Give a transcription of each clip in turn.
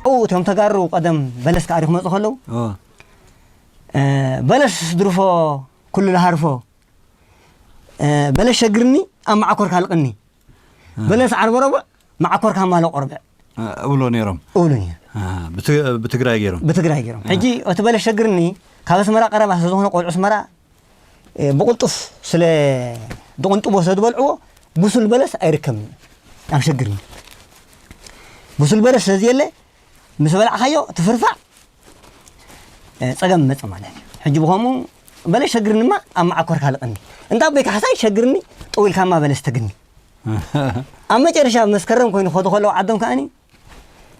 ኣብኡ እቶም ተጋሩ ቀደም በለስ ክኣርዩ ክመፁ ከለዉ፣ ኦ። እ፣ በለስ ድርፎ ኩሉ ዝሃርፎ፣ እ፣ በለስ ሸግርኒ ኣብ መዓኮር ካልቕኒ። እ። በለስ ዓርበ ረቡዕ መዓኮር ካማሎ ቆርብዕ። እ፣ እብሎ ነይሮም። እብሉ ነይሮም። እ፣ ብት-፣ ብትግራይ ገይሮም። ብትግራይ ገይሮም። እ። ሕጂ እቲ በለስ ሸግርኒ ካብ ኣስመራ ቀረባ ስለ ዝኾነ ቆልዑ ኣስመራ፣ እ፣ ብቕልጡፍ ስለ ዝቕንጥቦ ስለ ዝበልዕዎ ብሱል በለስ ኣይርከብን ኣብ ሸግርኒ። ብሱል በለስ ስለ ዘየለ ምስ በላዕኻዮ ትፍርፋዕ፣ እ፣ ጸገም መጽእ ማለት እዩ። ሕጂ ብኸምኡ በለስ ሸግርንማ ኣብ መዓኮር ካልቕኒ። እንዳ ኣቦይ ካሕሳይ ሸግርኒ ጠው ኢልካማ በለስ ተግኒ። ኣብ መጨረሻ መስከረም ኮይኑ ክኸዱ ከለዉ ዓዶም ከኣኒ፣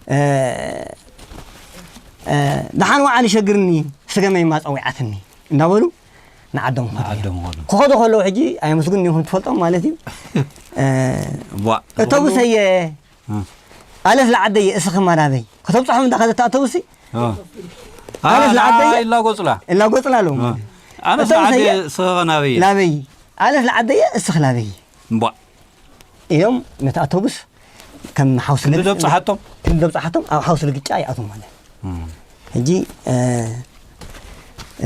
እ፣ እ፣ "ደሓን ወዓሊ ሸግርኒ፣ ስገመይማ ጸዊዓትኒ" እንዳበሉ ንዓዶም ክኸዱ እዮም። ንዓዶም ክኸዱ። ክኸዱ ከለዉ ሕጂ ኣየመስግኑን እዮም ትፈልጦም ማለት እዩ። እ፣ ቧ። እተው ሰየ፣ እ። ኣለስ ለዓደየ እስኽማ ናበይ? ከተብጽሖም እንዳኸደት ኣተውሲ? እ። ኣለስ ኣ፣ ለዓደየ ኢላ ጎጽላ። ኢላ ጎጽላ ኣለዉ። እ። ኣነስ እተው ለዓደየ ሰየ እስኽኸ ናበይ? ላበይ? ኣለስ ለዓደየ እስኽ ላበይ? እምቧ። ኢሎም ነቲ ኣውቶቡስ ከም ሓውሲ ክንዲ ልግ-፣ ደብጽሓቶም? ክንዲ ደብጽሓቶም ኣብ ሓውሲ ልግጫ ይኣትዉ ማለት። እም። ሕጂ፣ እ፣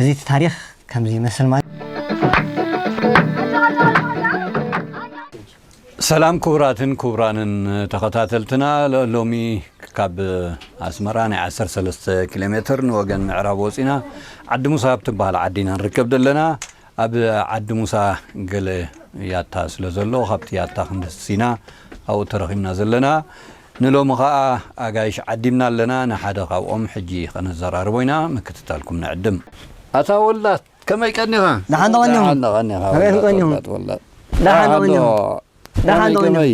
እዚ ታሪኽ ከምዚ ይመስል ማለት። ሰላም ክቡራትን ክቡራንን ተኸታተልትና፣ ሎ-፣ ሎሚ ካብ ኣስመራ ናይ ዓሰርተ ሰለስተ ኪሎ ሜትር ንወገን ምዕራብ ወጺና ዓዲ ሙሳ ኣብ ትበሃል ዓዲ ኢና ንርከብ ዘለና። ኣብ ዓዲ ሙሳ ገለ ያታ ስለ ዘሎ፣ ካብቲ ያታ ክንድህስስ ኢና ኣብኡ ተረኺብና ዘለና። ንሎሚ ኸኣ ኣጋይሽ ዓዲምና ኣለና። ንሓደ ካብኦም ሕጂ ኸነዘራርቦ ኢና። ምክትታልኩም ንዕድም። ኣታ ወላ፣ ከመይ ቀኒኻ? ደሓን ዶ ቀኒኹም? ደሓን ዶ ቀኒኻ? ከመይ ወላ፣ ቀኒኹም? ወላ፣ ወላ። ደሓን ዶ ደሓን ዶ? ቀኒኹም? ደሓን ዶ ከመይ፣ ቀኒኹም? ከመይ?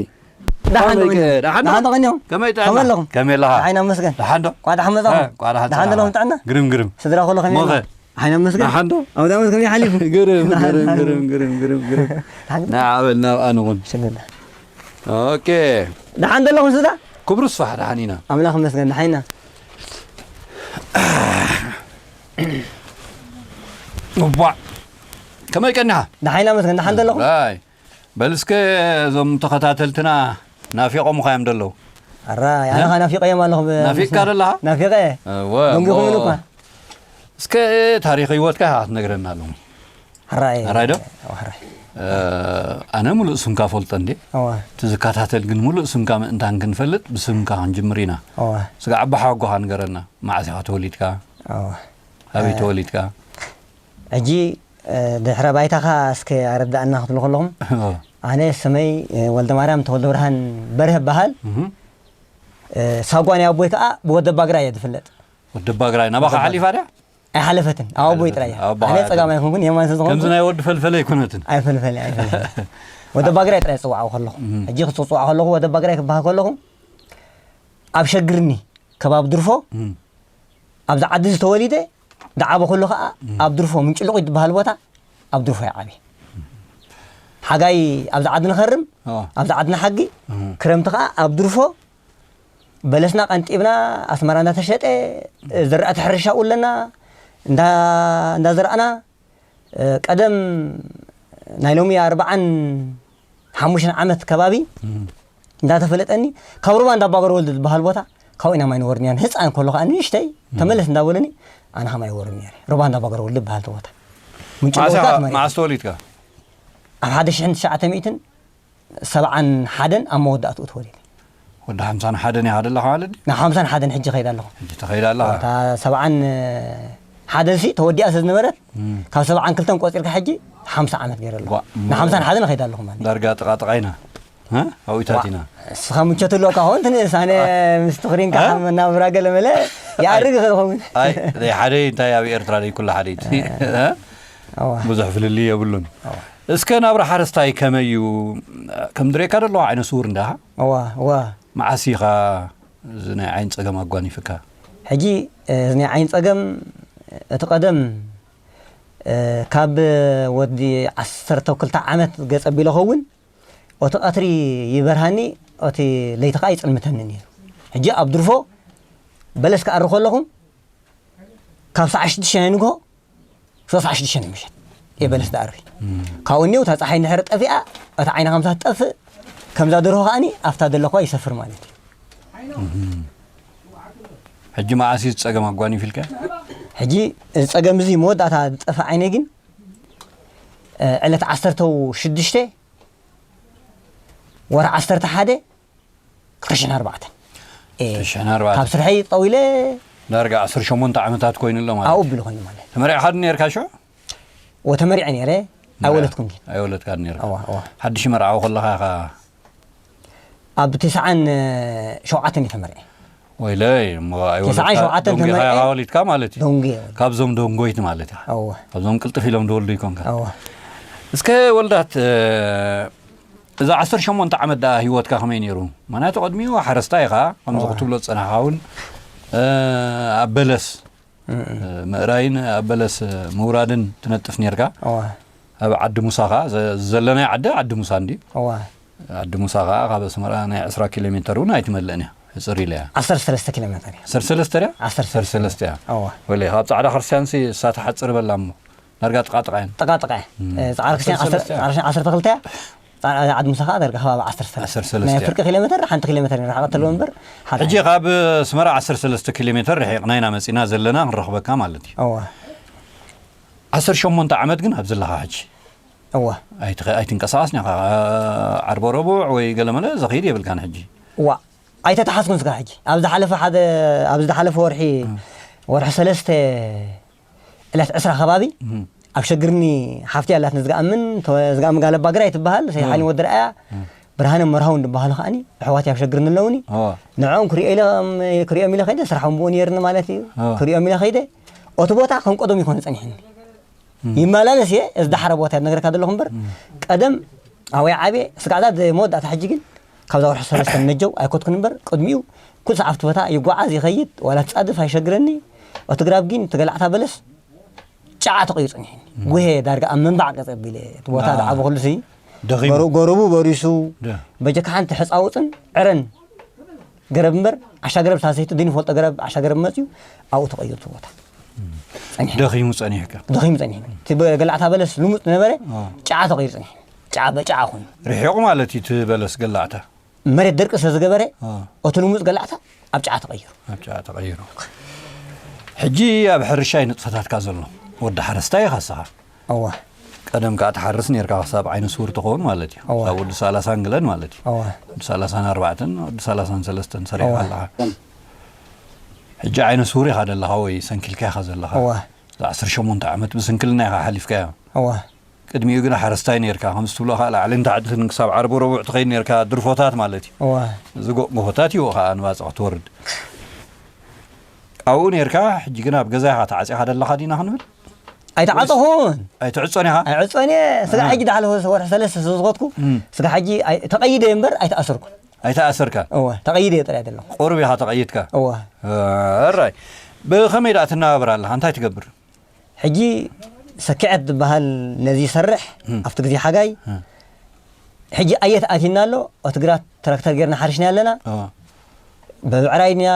ደሓን ዶ ከመይ ቀኒኹም? ቀ-፣ ደሓን ዶ? ደሓን ዶ ቀኒኹም? ከመይ ጥዕና? ከመይ ኣለኻ? ደሓን ኣመስገን። ደሓን ዶ? ቋ ደሓን መጻኹም? እ፣ ቋ ደሓን ደሓን ጸናኻ። ዘለኹም ጥዕና? ግርም፣ ግርም። ስድራ ኩሉ ከመይ ሞኸ? ኣሎ? ደሓን ኣመስገን። ደሓን ዶ? ኣብ ዳመት ከመይ ሓሊፉ? ግርም፣ ደሓን፣ ግርም፣ ደሓን። ግርም፣ ግርም፣ ግርም፣ ግርም። ደሓን። ንዓ በል ናብኣ ንኹን። ሸገር ደሓን። ኦኬ። ደሓን ዘለኹም ስድራ? ክብሩ ስፋሕ ደሓን ኢና። ኣምላኽ ይመስገን ደሓን ኢና። እቧ። ከመይ ቀኒኻ? ደሓን ኢና መስገን፣ ደሓን ዘለኹም? ኣይ። በል እስከ እዞም ተኸታተልትና ናፊቖምኻ እዮም ዘለዉ። ኣራይ፣ ኣነ እ? ኸኣ ናፊቐዮም ኣለኹ ብ-፣ ናፊቕካ ደለኻ? ናፊቐ። እወ፣ ደንጊኹምኒ እሞ እኳ። እስከ ታሪኽ ህይወትካ ኢኻ ክትነግረና ኣለኹ። ኣራይ። ኣራይ ዶ? ኣራይ። እ፣ ኣነ ሙሉእ ስምካ ፈልጦ እንዴ? እወ። እቲ ዝከታተል ግን ሙሉእ ስምካ ምእንታን ክንፈልጥ ብስምካ ክንጅምር ኢና። እወ። ስጋዕ ኣቦሓጎኻ ንገረና። መዓስ ኢኻ ተወሊድካ? እወ። ኣበይ እ፣ ተወሊድካ? ሕጂ፣ እ፣ ድሕረ ባይታኻ እስከ ኣረድኣና ክትብሉ ከለኹም፣ እወ። ኣነ ስመይ፣ እ፣ ወልደማርያም ተወልደብርሃን በርሀ እበሃል። እህ። እ፣ ሳጓ ናይ ኣቦይ ከኣ ብወደባግራ እየ ዝፍለጥ። ወደባግራይ ናባኻ ወደባ-፣ ሓሊፋ ድያ? ኣይሓለፈትን። ኣብ ኣቦይ ኣይሓለፈትን። ጥራይ እያ። ኣብ ኣቦኻ ኣነ እያ ጸጋም ተን-፣ ኣይኮንኩን፣ የማን ስለ ዝኾንኩ ከምዚ ናይ ወዲ ፈልፈለ ኣይኮነትን። ኣይፈልፈለ፣ ኣይፈልፈለ። ወደባግራይ ጥራይ ዝጽዋዕ ከለኹ። እህ። ሕጂ ክጽዋዕ ከለኹ፣ ወደባግራይ ክበሃል ከለኹ፣ ኣብ ሸግርኒ፣ ከባቢ ድርፎ፣ እህ። ኣብዚ ዓዲ እዚ ተወሊደ፣ ዝዓበኹሉ ኸኣ እም። ኣብ ድርፎ ምንጭልቑ ዝበሃል ቦታ ኣብ ድርፎ እየ ዓብየ። ሓጋይ ኣብዚ ዓዲ ንኸርም፣ ኣዎ። ኣብዚ ዓዲ ንሓጊ፣ እም። ክረምቲ ኸኣ ኣብ ድርፎ በለስና ቀንጢብና፣ ኣስመራ እንዳተሸጠ፣ ዝራእቲ ሕርሻ ኣብኡ ኣለና፣ እንዳ-፣ እንዳዘራእና፣ እ፣ ቀደም ናይ ሎሚ ኣርብዓን ሓሙሽተን ዓመት ከባቢ እም። እንዳተፈለጠኒ፣ ካብ ሩባ እንዳ ኣባገር ወልድ ዝበሃል ቦታ፣ ካብኡ ኢና ማይ ንወርድ ነርና። ህፃን ከሎ ከዓ ንእሽተይ፣ እም። "ተመለስ" እንዳበሉኒ፣ ኣነ ከዓ ማይ ወርድ ነይረ። ሩባ እንዳ ኣባገር ወልድ ዝበሃል እቲ ቦታ። ምንጪ መዓስ ጎይታ ኢኻ፣ ማለት እዩ። መዓስ ተወሊድካ? ኣብ ሓደ ሽሕን ትሽዓተ ሚእትን ሰብዓን ሓደን ኣብ መወዳእትኡ ተወሊደ። ወዲ ሓምሳን ሓደን ኢኻ ዘለኻ ማለት ድዩ? ናብ ሓምሳን ሓደን ሕጂ ከይደ ኣለኹ። ሕጂ ትኸይድ ኣለኻ? እታ ሰብዓን ሓደን ሲ ተወዲኣ ስለ ዝነበረት፣ እም። ካብ ሰብዓን ክልተን ቆጺርካ ሕጂ ሓምሳ ዓመት ገይረ ኣለኹ። ጓ-፣ እሞ ንሓምሳን ሓደን እኸይድ ኣለኹ ማለት እዩ። ዳርጋ ጥቓ ጥቓ ኢና። እ? ኣብኡታት ዋ፣ ኢና። እስኻ ምቾት ኣለካ ኸውን ትንእስ፣ ኣነ አ-፣ ምስ ትኽሪንካ እ? ሓመና ብራ ገለ መለ ይኣርግ ይኽእል ኸውን። ኣይ፣ ኣይ፣ ሓደ እንታይ ኣብ ኤርትራ ደይ ኩሉ ሓደ እዩ። እ። እ? ኣዋ። ብዙሕ ፍልልይ የብሉን። ኣዋ። እስከ ናብራ ሓረስታይ ከመይ እዩ? ከም ድሬካ ደለዋ ዓይነ ስውር እንዳኻ? እዋ፣ እዋ። መዓስ ኢኻ እዚ ናይ ዓይን ጸገም ኣጓኒፍካ? ሕጂ፣ እዚ ናይ ዓይን ጸገም፣ እቲ ቀደም፣ ካብ ወዲ ዓሰርተ ክልተ ዓመት ገጸ ቢለ ኸውን፣ እቲ ቀትሪ ይበርሃኒ፣ እቲ ለይቲ ከኣ ይጽልምተኒ ነይሩ። ሕጂ ኣብ ድርፎ በለስ ክኣሪ ከለኹ፣ ካብ ሰዓት ሽዱሽተ ናይ ንግሆ፣ ሶስት ሰዓት ሽዱሽተ ምሸት እየ በለስ ዝኣሪ። እም። ካብኡ እኒው እታ ፀሓይ እንድሕር ጠፊኣ፣ እታ ዓይንኻ ምሳ ትጠፍእ፣ ከምዛ ደርሆ ከኣኒ ኣብታ ዘለኹዋ ይሰፍር ማለት እዩ። እም። ሕጂ መዓስ እዩ ዝጸገም ኣጓኒፊልካ? ሕጂ እዚ ጸገም እዚ መወዳእታ ዝጠፍእ ዓይነይ ግን ዕለት ዓሰርተ ሽዱሽተ ወርሒ ዓሰርተ ሓደ ክልተ ሽሕን ኣርባዕተን ካብ ስርሐይ ጠዊለ ዳርጋ ዓሰርተ ሸሞንተ ዓመታት ኮይኑ ኣሎ ማለት ኣብኡ ቢሉ ኮይኑ ማለት ተመሪዕካ ድን ነርካ ሽዑ? ወተመሪዐ ነይረ። ኣይወለድኩን ግን ኣይወለድካ ነርካ። ሓድሽ መርዓዊ ከለኻ ኢኻ ኣብ ትስዓን ሸውዓተን እዩ ተመርዐ። ወይለይ እሞ ኣይወለድካ ትስዓን ሸውዓተን ዶንጌኻ ተመርዐ። ኢኻ ወሊድካ ማለት እዩ። ዶንጌ ወሊድ። ካብዞም ዶንጎይት ማለት እዩ። እወ። ካብዞም ቅልጥፍ ኢሎም ዝወልዱ ይኮንካ። እወ። እስከ ወልዳት እዛ ዓሰርተ ሸሞንተ ዓመት ደኣ ህይወትካ ከመይ ነይሩ? ምክንያቱ ቅድሚኡ ሓረስታይ ኢኻ ከምዚ ክትብሎ ዝጸናሕካ እውን ኣብ በለስ ምእራይን ኣብ በለስ ምውራድን ትነጥፍ ነርካ። እዋ። ኣብ ዓዲ ሙሳ ኸዓ ዘለናይ ዓዲ ዓዲ ሙሳ እንዲ እዋ። ዓዲ ሙሳ ኸዓ ካብ ኣስመራ ናይ ዕስራ ኪሎ ሜተር እውን ኣይትመልእን እያ። ሕፅር ኢለ እያ። ዓሰርተ ሰለስተ ኪሎ ሜተር እያ። ዓሰርተ ሰለስተ ድያ? ዓሰርተ ሰለስተ እያ። እዋ። ወለ ካብ ፃዕዳ ክርስቲያን ሲ እሳ ትሓፅር በላ እሞ ዳርጋ ጥቃጥቃ እየን። ጥቃጥቃ እየ። ፃዕዳ ክርስቲያን ዓሰርተ ሰለስተ እያ። ዓሰርተ ክልተ እያ። ዓዲ ሙሳ ከዓ ዳርጋ ከባቢ ዓሰርተ ሰለስተ ናይ ፍርቂ ኪሎ ሜተር ሓንቲ ኪሎ ሜተር ርሕቀት ኣለዎ እምበር ሓደ ሕጂ ካብ ኣስመራ ዓሰርተ ሰለስተ ኪሎ ሜተር ርሒቕና ኢና መፂና ዘለና ክንረኽበካ ማለት እዩ። እዋ። ዓሰርተ ሸሞንተ ዓመት ግን ኣብዚ ኣለኻ ሕጂ። እዋ። ኣይትንቀሳቐስን ኢኻ። ዓርቦ ረቡዕ ወይ ገለመለ ዘኽይድ የብልካን ሕጂ። እዋ። ኣይተተሓዝኩን ስጋ ሕጂ ኣብ ዝሓለፈ ሓደ ኣብ ዝሓለፈ ወርሒ ወርሒ ሰለስተ ዕለት ዕስራ ከባቢ ኣብ ሸግርኒ ሓፍቲ ኣላትኒ ዝገኣምን ዝገኣምን ጋለባ ግራይ ትበሃል ሰይ ሓኒ ወዲ ረኣያ ብርሃነ መርሃውን ዝበሃሉ ከዓኒ ኣሕዋት ኣብ ሸግርኒ ኣለውኒ ንዕኦም ክሪኦ ኢለ ክሪኦም ኢለ ከይደ ስራሕ ብኡ ነይርኒ ማለት እዩ ክሪኦም ኢለ ከይደ ኦቲ ቦታ ከም ቀደም ይኮነ ጸኒሕኒ ይመላለስ እየ እዚ ዳሕረ ቦታ ነግረካ ዘለኹ እምበር ቀደም ኣወይ ዓብየ ስጋዕዛ መወዳእታ ሕጂ ግን ካብዛ ወርሒ ሰለስተ ነጀው ኣይኮትኩን እምበር ቅድሚኡ ኩሉ ሰዓብቲ ቦታ ይጓዓዝ ይኸይድ ዋላ ትጻድፍ ኣይሸግረኒ እቲ ግራብ ግን ተገላዕታ በለስ ጫዓ ተቐዩ ጸኒሕኒ ጉሄ ዳርጋ ኣብ መንባዕ ቀጸ ቢለ እቲ ቦታ ዝዓበኹሉ ሲ ጎረቡ በሪሱ በጀካ ሓንቲ ሕፃውፅን ዕረን ገረብ እምበር ዓሻ ገረብ ሳሰይቱ ድን ይፈልጦ ገረብ ዓሻ ገረብ መፅዩ ኣብኡ ተቐይሩ እቲ ቦታ ደኺሙ ጸኒሕካ ደኺሙ ጸኒሕኒ እቲ ገላዕታ በለስ ልሙፅ ነበረ ጫዓ ተቐይሩ ጸኒሕ ጫዓ በጫዓ ኮይኑ ርሒቑ ማለት እዩ እቲ በለስ ገላዕታ መሬት ደርቂ ስለ ዝገበረ እቲ ልሙፅ ገላዕታ ኣብ ጫዓ ተቐይሩ ኣብ ጫዓ ተቐይሩ ሕጂ ኣብ ሕርሻ እዩ ንጥፈታትካ ዘሎ ወዲ ሓረስታይ ኢኻ ስኻ እዋ ቀደም ከዓ ትሓርስ ነርካ ክሳብ ዓይነ ስውር ትኸውን ማለት እዩ እዋ። ክሳብ ወዲ ሰላሳን ገለን ማለት እዩ እዋ። ወዲ ሰላሳን ኣርባዕተን ወዲ ሰላሳን ሰለስተን ሰሪሕካ እዋ። ኣለኻ ሕጂ ዓይነ ስውር ኢኻ ዘለኻ ወይ ሰንኪልካ ኢኻ ዘለኻ እዋ። ዓሰርተ ሸሞንተ ዓመት ብስንክልና ኢኻ ሓሊፍካዮ እዋ። ቅድሚኡ ግና ሓረስታይ ነርካ ከምዚ ትብሎ ከዓ ላዕልን ታሕትን ክሳብ ዓርቢ ረቡዕ ትኸይድ ነርካ ድርፎታት ማለት እዩ እዋ። ዝጎ- ጎሆታት ይዎ ከዓ ንባፅዕ ክትወርድ ኣብኡ ነርካ ሕጂ ግን ኣብ ገዛ ኢኻ ተዓፂኻ ደለኻ ዲና ክንብል ኣይተዓፀኹን ኣይትዕፆን ኢኻ ኣይዕፆን እየ ስጋ ሕጂ ዳሕለፈ ወርሒ ሰለስተ ስለ ዝኸድኩ እም። ስጋ ሕጂ ኣይ- ተቐይደ እየ እምበር ኣይተኣሰርኩን ኣይተኣሰርካ እወ ተቐይደ እየ ጥራይ ዘለኹ ቁሩብ ኢኻ ተቐይድካ እወ ራይ ብኸመይ ደኣ ትነባብር ኣለኻ እንታይ ትገብር ሕጂ ሰኪዐት ዝበሃል ነዚ ይሰርሕ ኣብቲ ግዜ ሓጋይ ሕጂ ኣየት ኣቲና ኣሎ እቲ ግራት ትራክተር ጌርና ሓሪሽና ኣለና በብዕራይ ድና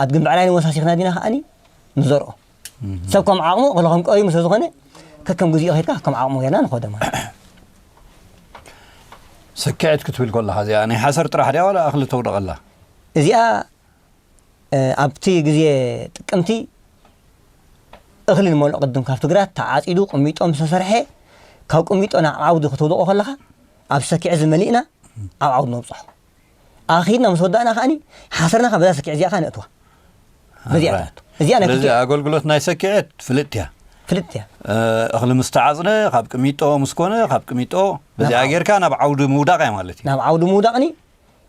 ኣድግን ብዕራይ ንወሳሲኽና ዲና ከዓኒ ንዘርኦ ሰብ ከም ዓቕሙ እኽሊ ከም ቀሪሙ ስለ ዝኾነ ከከም ግዜኡ ከድካ ከም ዓቕሙ ጌርና ንኸዶ ማለት ሰኪዐት ክትብል ከለኻ እዚኣ ናይ ሓሰር ጥራሕ ድያ ዋላ እኽሊ ተውደቐላ እዚኣ ኣብቲ ግዜ ጥቅምቲ እኽሊ ንመልኦ ቅድም ካብቲ ግራት ተዓፂዱ ቅሚጦ ምስ ተሰርሐ ካብ ቅሚጦ ናብ ዓውዲ ክትውድቆ ከለኻ ኣብ ሰኪዕ ዝመሊእና ኣብ ዓውዲ ነብፅሖ ኣኺድና ምስ ወዳእና ከዓኒ ሓሰርና ካብ በዛ ሰኪዕ እዚኣ ከዓ ነእትዋ በዚኣ ትኣቱ እዚኣ ናይ ስለዚ ክልቲኡ ኣገልግሎት ናይ ሰኪዐት ፍልጥቲ እያ ፍልጥቲ እያ እኽሊ ምስ ተዓፅደ ካብ ቅሚጦ ምስ ኮነ ካብ ቅሚጦ በዚኣ ናብ ጌርካ ናብ ዓውዲ ምውዳቕ እያ ማለት እዩ ናብ ዓውዲ ምውዳቕኒ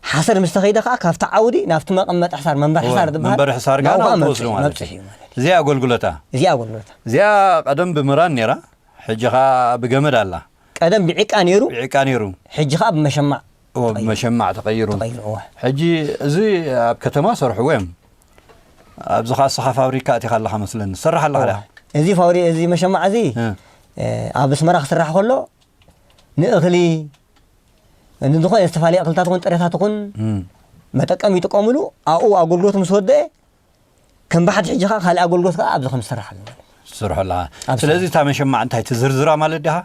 ሓሰር ምስ ተኸይደ ከዓ ካብቲ ዓውዲ ናብቲ መቐመጢ ሕሳር መንበር ሕሳር ዝበሃል መንበር ሕሳር ጋር ናብኡ ናብኡ ትወስዶ ትወስዶ ማለት መብፅሒ እዩ ማለት እዩ። እዚኣ ኣገልግሎታ እዚኣ ኣገልግሎታ እዚኣ ቀደም ብምራን ነይራ ሕጂ ከዓ ብገመድ ኣላ ቀደም ብዒቃ ነይሩ ብዒቃ ነይሩ ሕጂ ከዓ ብመሸማዕ እዎ ብመሸማዕ ተቐይሩ ተቐይሩ እወ ሕጂ እዚ ኣብ ከተማ ሰርሕዎ እዮም ኣብዚ ከዓ እስኻ ፋብሪካ ኣቲኻ ኣለኻ መስለኒ ትሰርሕ ኣለኻ ድኣ እዚ ፋብሪ እዚ መሸማዕ እዚ ኣብ ኣስመራ ክስራሕ ከሎ ንእኽሊ ንዝኾነ ዝተፈላለየ እኽልታት ኹን ጥረታት ኹን መጠቀም ይጥቀምሉ ኣብኡ ኣገልግሎት ምስ ወደአ ከም ባሕቲ ሕጂ ከዓ ካልእ ኣገልግሎት ከዓ ኣብዚ ከም ዝሰርሕ ኣሎ ዝሰርሖ ኣለኻ ስለዚ እታ መሸማዕ እንታይ ትዝርዝራ ማለት ዲኻ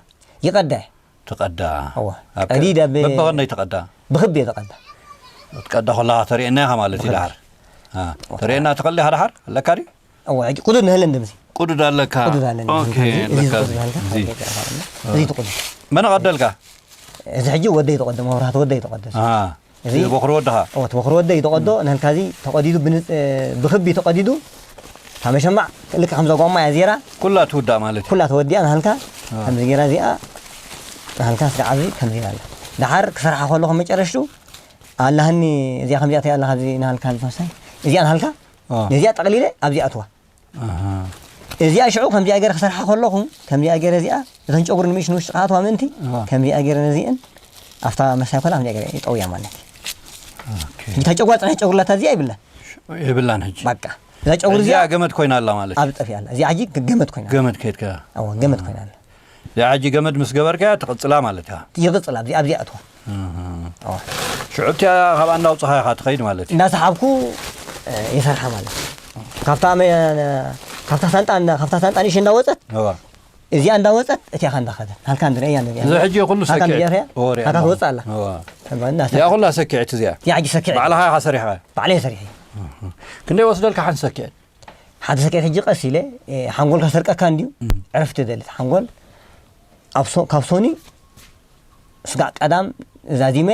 ይቀደ ትቀዳ እዋ ቀዲደ በበኸንደይ ትቀዳ ብክቢ እየ ዝቀዳ ትቀዳ ከለኻ ተሪእና ኢኻ ማለት እዩ ድሓር ተርእየና ትኽእል ዲኻ ደሓር ኣለካ ድዩ? እወ፣ ሕጂ ቁዱድ ንህለን ድምሲ። ቁዱድ ኣለካ። ቁዱድ ኣለኒ። ኦኬ፣ እዚ ኣለካ። ቁዱድ ኣለካ። እዚ። እዚ ትቁዱድ። መን ቀደልካ? እዚ ሕጂ ወደይ ተቐዶ፣ መብራህቲ ወደይ ተቐዶ። ኣሃ። እዚ በኹሪ ወድኻ? እወ፣ እቲ በኹሪ ወደይ ተቐዶ፣ ንህልካ እዚ ተቐዲዱ ብንጽ-፣ እ፣ ብኽቢ ተቐዲዱ፣ እታ መሸማዕ ልክ ከምዛ ጓማ እያ ዜራ። ኩላ ትውዳእ ማለት እዩ። ኩላ ተወዲኣ ንሃልካ ከምዚ ጌራ እዚኣ ንሃልካ ስጋዕ ኣብዚ ከምዚ ኢላ ኣላ። ደሓር ክሰርሓ ከለኹ መጨረሽቱ ኣላህኒ እዚኣ ከምዚኣ ተይ ኣላ ካብዚ ንሃልካ ዝፈሳይ እዚኣ ንሃልካ አ። ነዚኣ ጠቕሊለ ኣብዚ ኣትዋ። ኣሃ። እዚኣ ሽዑ ከምዚኣ ገይረ ክሰርሓ ከለኹ ከምዚኣ ገይረ እዚኣ እተን ጨጉሪ ንምሽ ንውሽጢ ክኣትዋ ምእንቲ ኣዋ። ከምዚኣ ገይረ ነዚእን ኣብታ መሳይ ኮላ ከምዚኣ ገይረ ይጠውያ ማለት እዩ። ኦኬ። እታ ጨጉራ ጥራሕ ጨጉርላታ እዚኣ ይብላ የብላን ሕጂ። በቃ እዛ ጨጉሪ እዚኣ እዚኣ ገመድ ኮይና ኣላ ማለት እዩ። ኣብ ጠፊኣ ኣላ። እዚኣ ሕጂ ገመድ ኮይና ገመድ ከድካ። ኣዎ ገመድ ኮይና ኣላ። እዚኣ ሕጂ ገመድ ምስ ገበርካያ ትቕጽላ ማለት እያ። ይቕጽል ኣብዚ ኣብዚ ኣትዋ ኣሃ። ኣዎ ሽዑ እቲኣ ካብ ኣንዳ ኣውጽኻያ ኢኻ ትኸይድ ማለት እዩ። እንዳሰሓብኩ እ፣ ይሰርሓ ማለት እዩ። ካብታ መ- ካብታ ሳንጣ እንዳ- ካብታ ሳንጣ ንሽ እንዳወፀት እዋ። እዚኣ እንዳወፀት እቲኣ ከ እንዳኸደት ሃልካ ንሪኣ እያ ንሪኣ እዚ ሕጂ ኩሉ ሃልካ ሰኪዕ ንሪኣ እያ ወሬ ሃልካ ኣለዋ። ትወፅእ ኣላ እዋ። ተማና እዚኣ ኩላ ሰኪዕት እዚኣ እዚኣ ሕጂ ሰኪዕ ባዕልኻ ኢኻ ሰሪሕኻ። ባዕለይ ሰሪሕ ክንደይ ወስደልካ ሓንቲ ሰኪዕት? ሓደ ሰኪዕ ሕጂ ቀስ ኢለ እ፣ ሓንጎልካ ሰርቀካ እንድዩ ዕረፍቲ ደልት ሓንጎል ኣብ ሶ- ካብ ሶኒ ስጋዕ ቀዳም ዛዚመ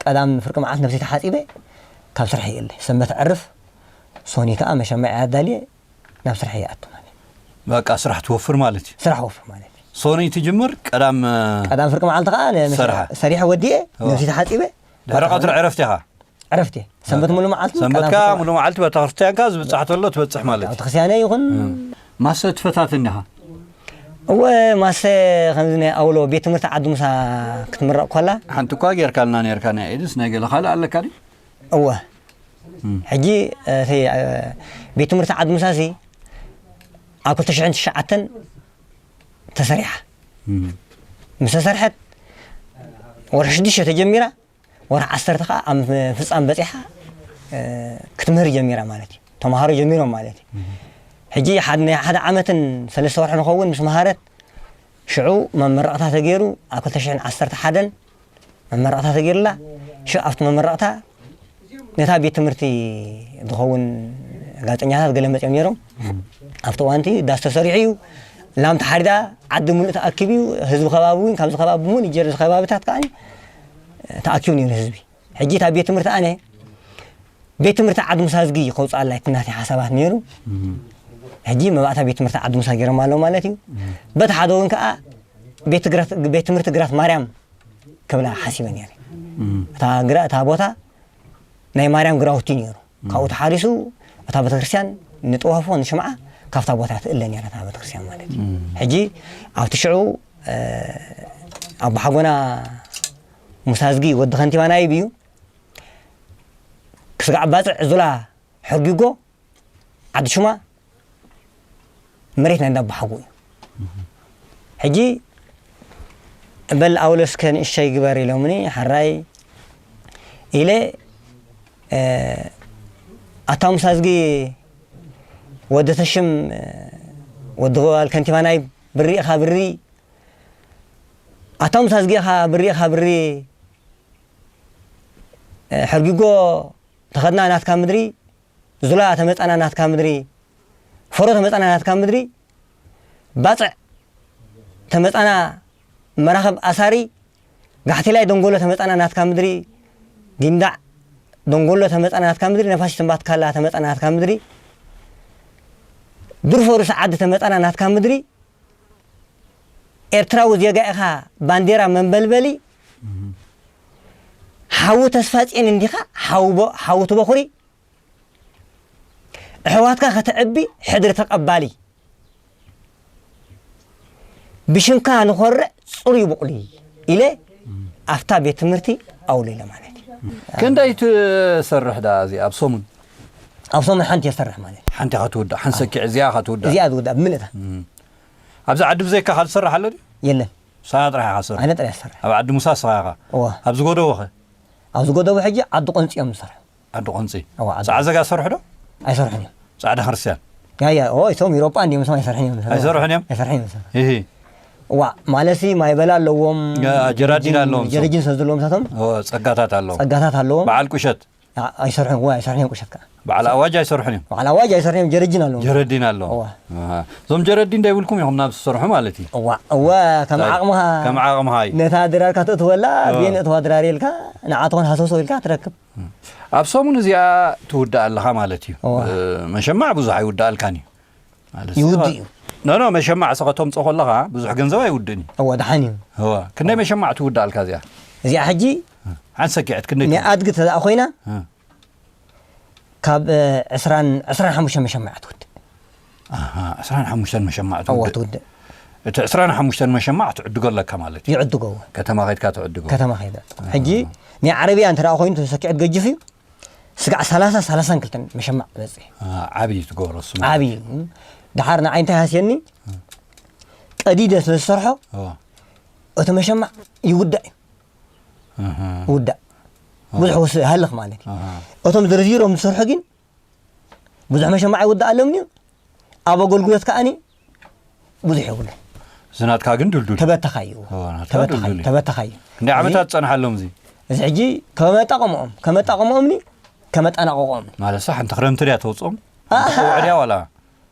ቀዳም ፍርቂ መዓልት ነብሰይ ተሓፂበ ካብ ስራሕ ይእለ ሰንበት ዕርፍ ሶኒ ከዓ መሸመዒ ኣዳልየ ናብ ስራሕ ይኣቱ ማለት እዩ። በቃ ስራሕ ትወፍር ማለት እዩ። ስራሕ ወፍር ማለት እዩ። ሶኒ ትጅምር ቀዳም ቀዳም ፍርቂ መዓልቲ ከዓ ነ- ሰርሐ። ሰሪሐ ወዲኤ ነብሲ ተሓፂበ ድሕሪ ቀትሪ ዕረፍቲ ኢኻ። ዕረፍቲ ሰንበት ሙሉ መዓልቲ ሰንበትካ ቀዳም ፍርቂ ሙሉ መዓልቲ በታ ክርስትያንካ ዝበፅሓተሎ ትበፅሕ ማለት እዩ። ቤተክርስትያነ ይኹን ማሰ ትፈታትን ኢኻ። እወ ማሰ ከምዚ ናይ ኣውሎ ቤት ትምህርቲ ዓዲ ሙሳ ክትምረቕ ኮላ ሓንቲ እኳ ጌርካልና ነርካ ናይ ኤድስ ናይ ገለ ካልእ ኣለካ ድዩ? እወ ሕጂ እቲ እ፣ ቤት ትምህርቲ ዓዲ ሙሳሲ ኣብ ክልተ ሽሕን ትሽዓተን ተሰሪሓ ምስ ተሰርሐት ወርሒ ሽዱሽተ ተጀሚራ ወርሒ ዓሰርተ ከዓ ኣብ ፍፃም በፂሓ እ፣ ክትምህር ጀሚራ ማለት እዩ። ተምሃሮ ጀሚሮም ማለት እዩ። ሕጂ ሓደ ናይ ሓደ ዓመትን ሰለስተ ወርሒ ንኸውን ምስ መሃረት ሽዑ መመረቕታ ተገይሩ ኣብ ክልተ ሽሕን ዓሰርተ ሓደን መመረቕታ ተገይሩላ። ሽዑ ኣብቲ መመረቕታ ነታ ቤት ትምህርቲ ዝኸውን ጋዜጠኛታት ገለ መፅኦም ነይሮም። ኣብቲ እዋንቲ ዳስ ተሰሪሑ እዩ። ላም ተሓሪዳ ዓዲ ሙሉእ ተኣኪቡ እዩ። ህዝቢ ከባቢ እውን ካብዚ ከባቢ እውን ይጀር ከባብታት ከዓ ተኣኪቡ ነይሩ ህዝቢ። ሕጂ እታ ቤት ትምህርቲ ኣነ ቤት ትምህርቲ ዓዲ ሙሳ ዝጊ ከውፅኣላ እቲ ናተይ ሓሳባት ነይሩ። ሕጂ መባእታ ቤት ትምህርቲ ዓዲ ሙሳ ገይሮም ኣለዉ ማለት እዩ። በቲ ሓደ እውን ከዓ ቤት ግራት- ቤት ትምህርቲ ግራት ማርያም ክብላ ሓሲበ ነይረ። እታ ግራ እታ ቦታ ናይ ማርያም ግራውቲ ነይሩ። ካብኡ ተሓሪሱ እታ ቤተክርስትያን ንጥዋፎ ንሽምዓ ካብታ ቦታ ትእለ ነይራ እታ ቤተክርስትያን ማለት እዩ። ሕጂ ኣብቲ ሽዑ እ፣ ኣቦሓጎና ሙሳ ዝጊ ወዲ ከንቲባ ናይብ እዩ ክስጋዕ ባፅዕ ዙላ ሕጊጎ ዓዲ ሹማ መሬት ናይ እንዳባሓጉ እዩ። ሕጂ በል ኣውለስከ ንእሸይ ግበር ኢሎምኒ ሓራይ ኢለ እ፣ ኣታ ሙሳ ዝጊ ወዲ ተሽም እ፣ ወዲ ጎባል ከንቲባ ናይ ብሪ ኢኻ ብሪ ኣታ ሙሳ ዝጊ ኢኻ ብሪ ኢኻ ብሪ እ፣ ሕርጊጎ ተኸድና ናትካ ምድሪ ዙላ ተመፃና ናትካ ምድሪ ፈሮ ተመፃና ናትካ ምድሪ ባፅዕ ተመፃና መራኸብ ኣሳሪ ጋሕቴላይ ደንጎሎ ተመፃና ናትካ ምድሪ ጊንዳዕ ደንጎሎ ተመፃና ናትካ ምድሪ ነፋሲት እምባትካላ ተመፃና ናትካ ምድሪ ዱርፎ ርእሲ ዓዲ ተመፃና ናትካ ምድሪ ኤርትራዊ ዜጋ ኢኻ ባንዴራ መንበልበሊ ሓዊ ተስፋ ፅን እንዲኻ ሓዊ ቦ- ሓዊ ትበኹሪ ኣሕዋትካ ከተዕቢ ሕድሪ ተቐባሊ ብሽምካ ንኾርዕ ፅሩይ ቡቕሊ ኢለ ኣብታ ቤት ትምህርቲ ኣውሊለ ማለት እዩ። ክንደይ ትሰርሕ ዳ እዚ ኣብ ሰሙን? ኣብ ሰሙን ሓንቲ የሰርሕ ማለት እዩ። ሓንቲ ኢኻ ትውዳእ ሓንሰኪዕ እዚኣ ኢኻ ትውዳእ። እዚኣ ዝውዳእ ብምልእታ ኣብዚ ዓዲ ብዘይካ ካልእ ትሰርሕ ኣሎ ድዩ? የለን ንስኻ ጥራሕ ኢኻ ትሰርሕ። ኣነ ጥራሕ ይሰርሕ። ኣብ ዓዲ ሙሳ ንስኻ ኢኻ። እዋ ኣብዚ ጎደቦኸ? ኣብዚ ጎደቦ ሕጂ ዓዲ ቆንፂ እዮም ዝሰርሑ። ዓዲ ቆንፂ እዋ ዓዲ ፃዕዘጋ ሰርሑ ዶ? ኣይሰርሑን እዮም። ፃዕዳ ክርስትያን ያያ ኦ እቶም ኢሮጳ እንዲዮም እቶም ኣይሰርሕን እዮም። ኣይሰርሑን እዮም? ኣይሰርሕን እዮም ዝሰርሑ። ይሂ እዋ ማለሲ ማይበላ ኣለዎም። ያ፣ ጀራዲን ኣለዎም። ጀረጂን ሰብ ዘለዎም ሳቶም ኦ፣ ፀጋታት ኣለዎም። ፀጋታት ኣለዎም። በዓል ቁሸት ኣይሰርሑን፣ እዋ ኣይሰርሑን እዮም ቁሸት ከዓ። በዓል ኣዋጅ ኣይሰርሑን እዮም። በዓል ኣዋጅ ኣይሰርሑን እዮም፣ ጀረጂን ኣለዎም። ጀረዲን ኣለዎ። እዋ። ኣሃ። እዞም ጀረዲን ዶ ይብልኩም ኢኹም ናብዚ ትሰርሑ ማለት እዩ። እዋ፣ እዋ፣ ከም ዓቕምኻ። ከም ዓቕምኻ እዩ። ነታ ድራርካ ተእትወላ፣ እዋ። ቤን እትዋ ድራር ኢልካ፣ ንዓ ትኾን ሃሰውሰው ኢልካ ትረክብ። ኣብ ሰሙን እዚኣ ትውዳእ ኣለኻ ማለት እዩ። እዋ። እ፣ መሸማዕ ብዙሕ ኣይውዳእልካን እዩ። ማለት እዩ። ይውድእ እዩ። ኖ፣ ኖ፣ መሸማዕ ስኸ ተምጾ ከለኻ ብዙሕ ገንዘብ ኣይውድእን እዩ። እዋ፣ ደሓን እዩ። እዋ፣ ክንደይ መሸማዕ ትውዳእልካ እዚኣ? እዚኣ ሕጂ ሓንቲ ሰኪዐት ክንደይ ናይ ትውድእ? ኣድጊ ተደኣ ኮይና፣ እ። ካብ፣ እ፣ ዕስራን፣ ዕስራን ሓሙሽተን መሸማዕ ትውድእ። ኣሃ፣ ዕስራን ሓሙሽተን መሸማዕ እዋ፣ ትውድእ። ትውድእ። እቲ ዕስራን ሓሙሽተን መሸማዕ ትዕድጎ ኣለካ ማለት እዩ። ይዕድጎ፣ እዋ። ከተማ ከይድካ ትዕድጎ። ከተማ ከይደ። ኣሃ። ሕጂ ናይ ዓረብያ እንተ ደኣ ኮይኑ፣ ተሰኪዐት ገጅፍ እዩ። ስጋዕ ሰላሳ፣ ሰላሳን ክልተን መሸማዕ በጽሕ። አ፣ ዓብዪ ትገብሮ እሱ ማለት ዓብዪ። እዩ። ደሓር ንዓይ እንታይ ሃስየኒ? ቀዲደ ስለ ዝሰርሖ፣ ኦ። እቲ መሸማዕ ይውዳእ እዩ። ኣሃ። ይውዳእ። ኦ። ብዙሕ ወስ-፣ ይሃልኽ ማለት እዩ። ኣሃ። እቶም ዘርዚሮም ዝሰርሑ ግን፣ ብዙሕ መሸማዕ ይውዳእ ኣለምኒ እዩ። ኣብ ኣገልግሎት ከኣኒ፣ ብዙሕ የብሉ። ዝናትካ ግን ድልዱል። ተበተኻ እዩ። ኦ፣ ናትካ ተበተኻ ድልዱል እዩ። እዩ። ተበተኻ እዩ። ክንደይ ዓመታት እዚ ጸንሓሎም እዚ? እዚ ሕጂ ከመጣቐምኦም፣ ከመጣቐምኦምኒ፣ ከመጣናቐቖም። ማለት ሓንቲ ክረምቲ ድያ ተውጽኦም? ኣሃ። ተውዕድያ ዋላ?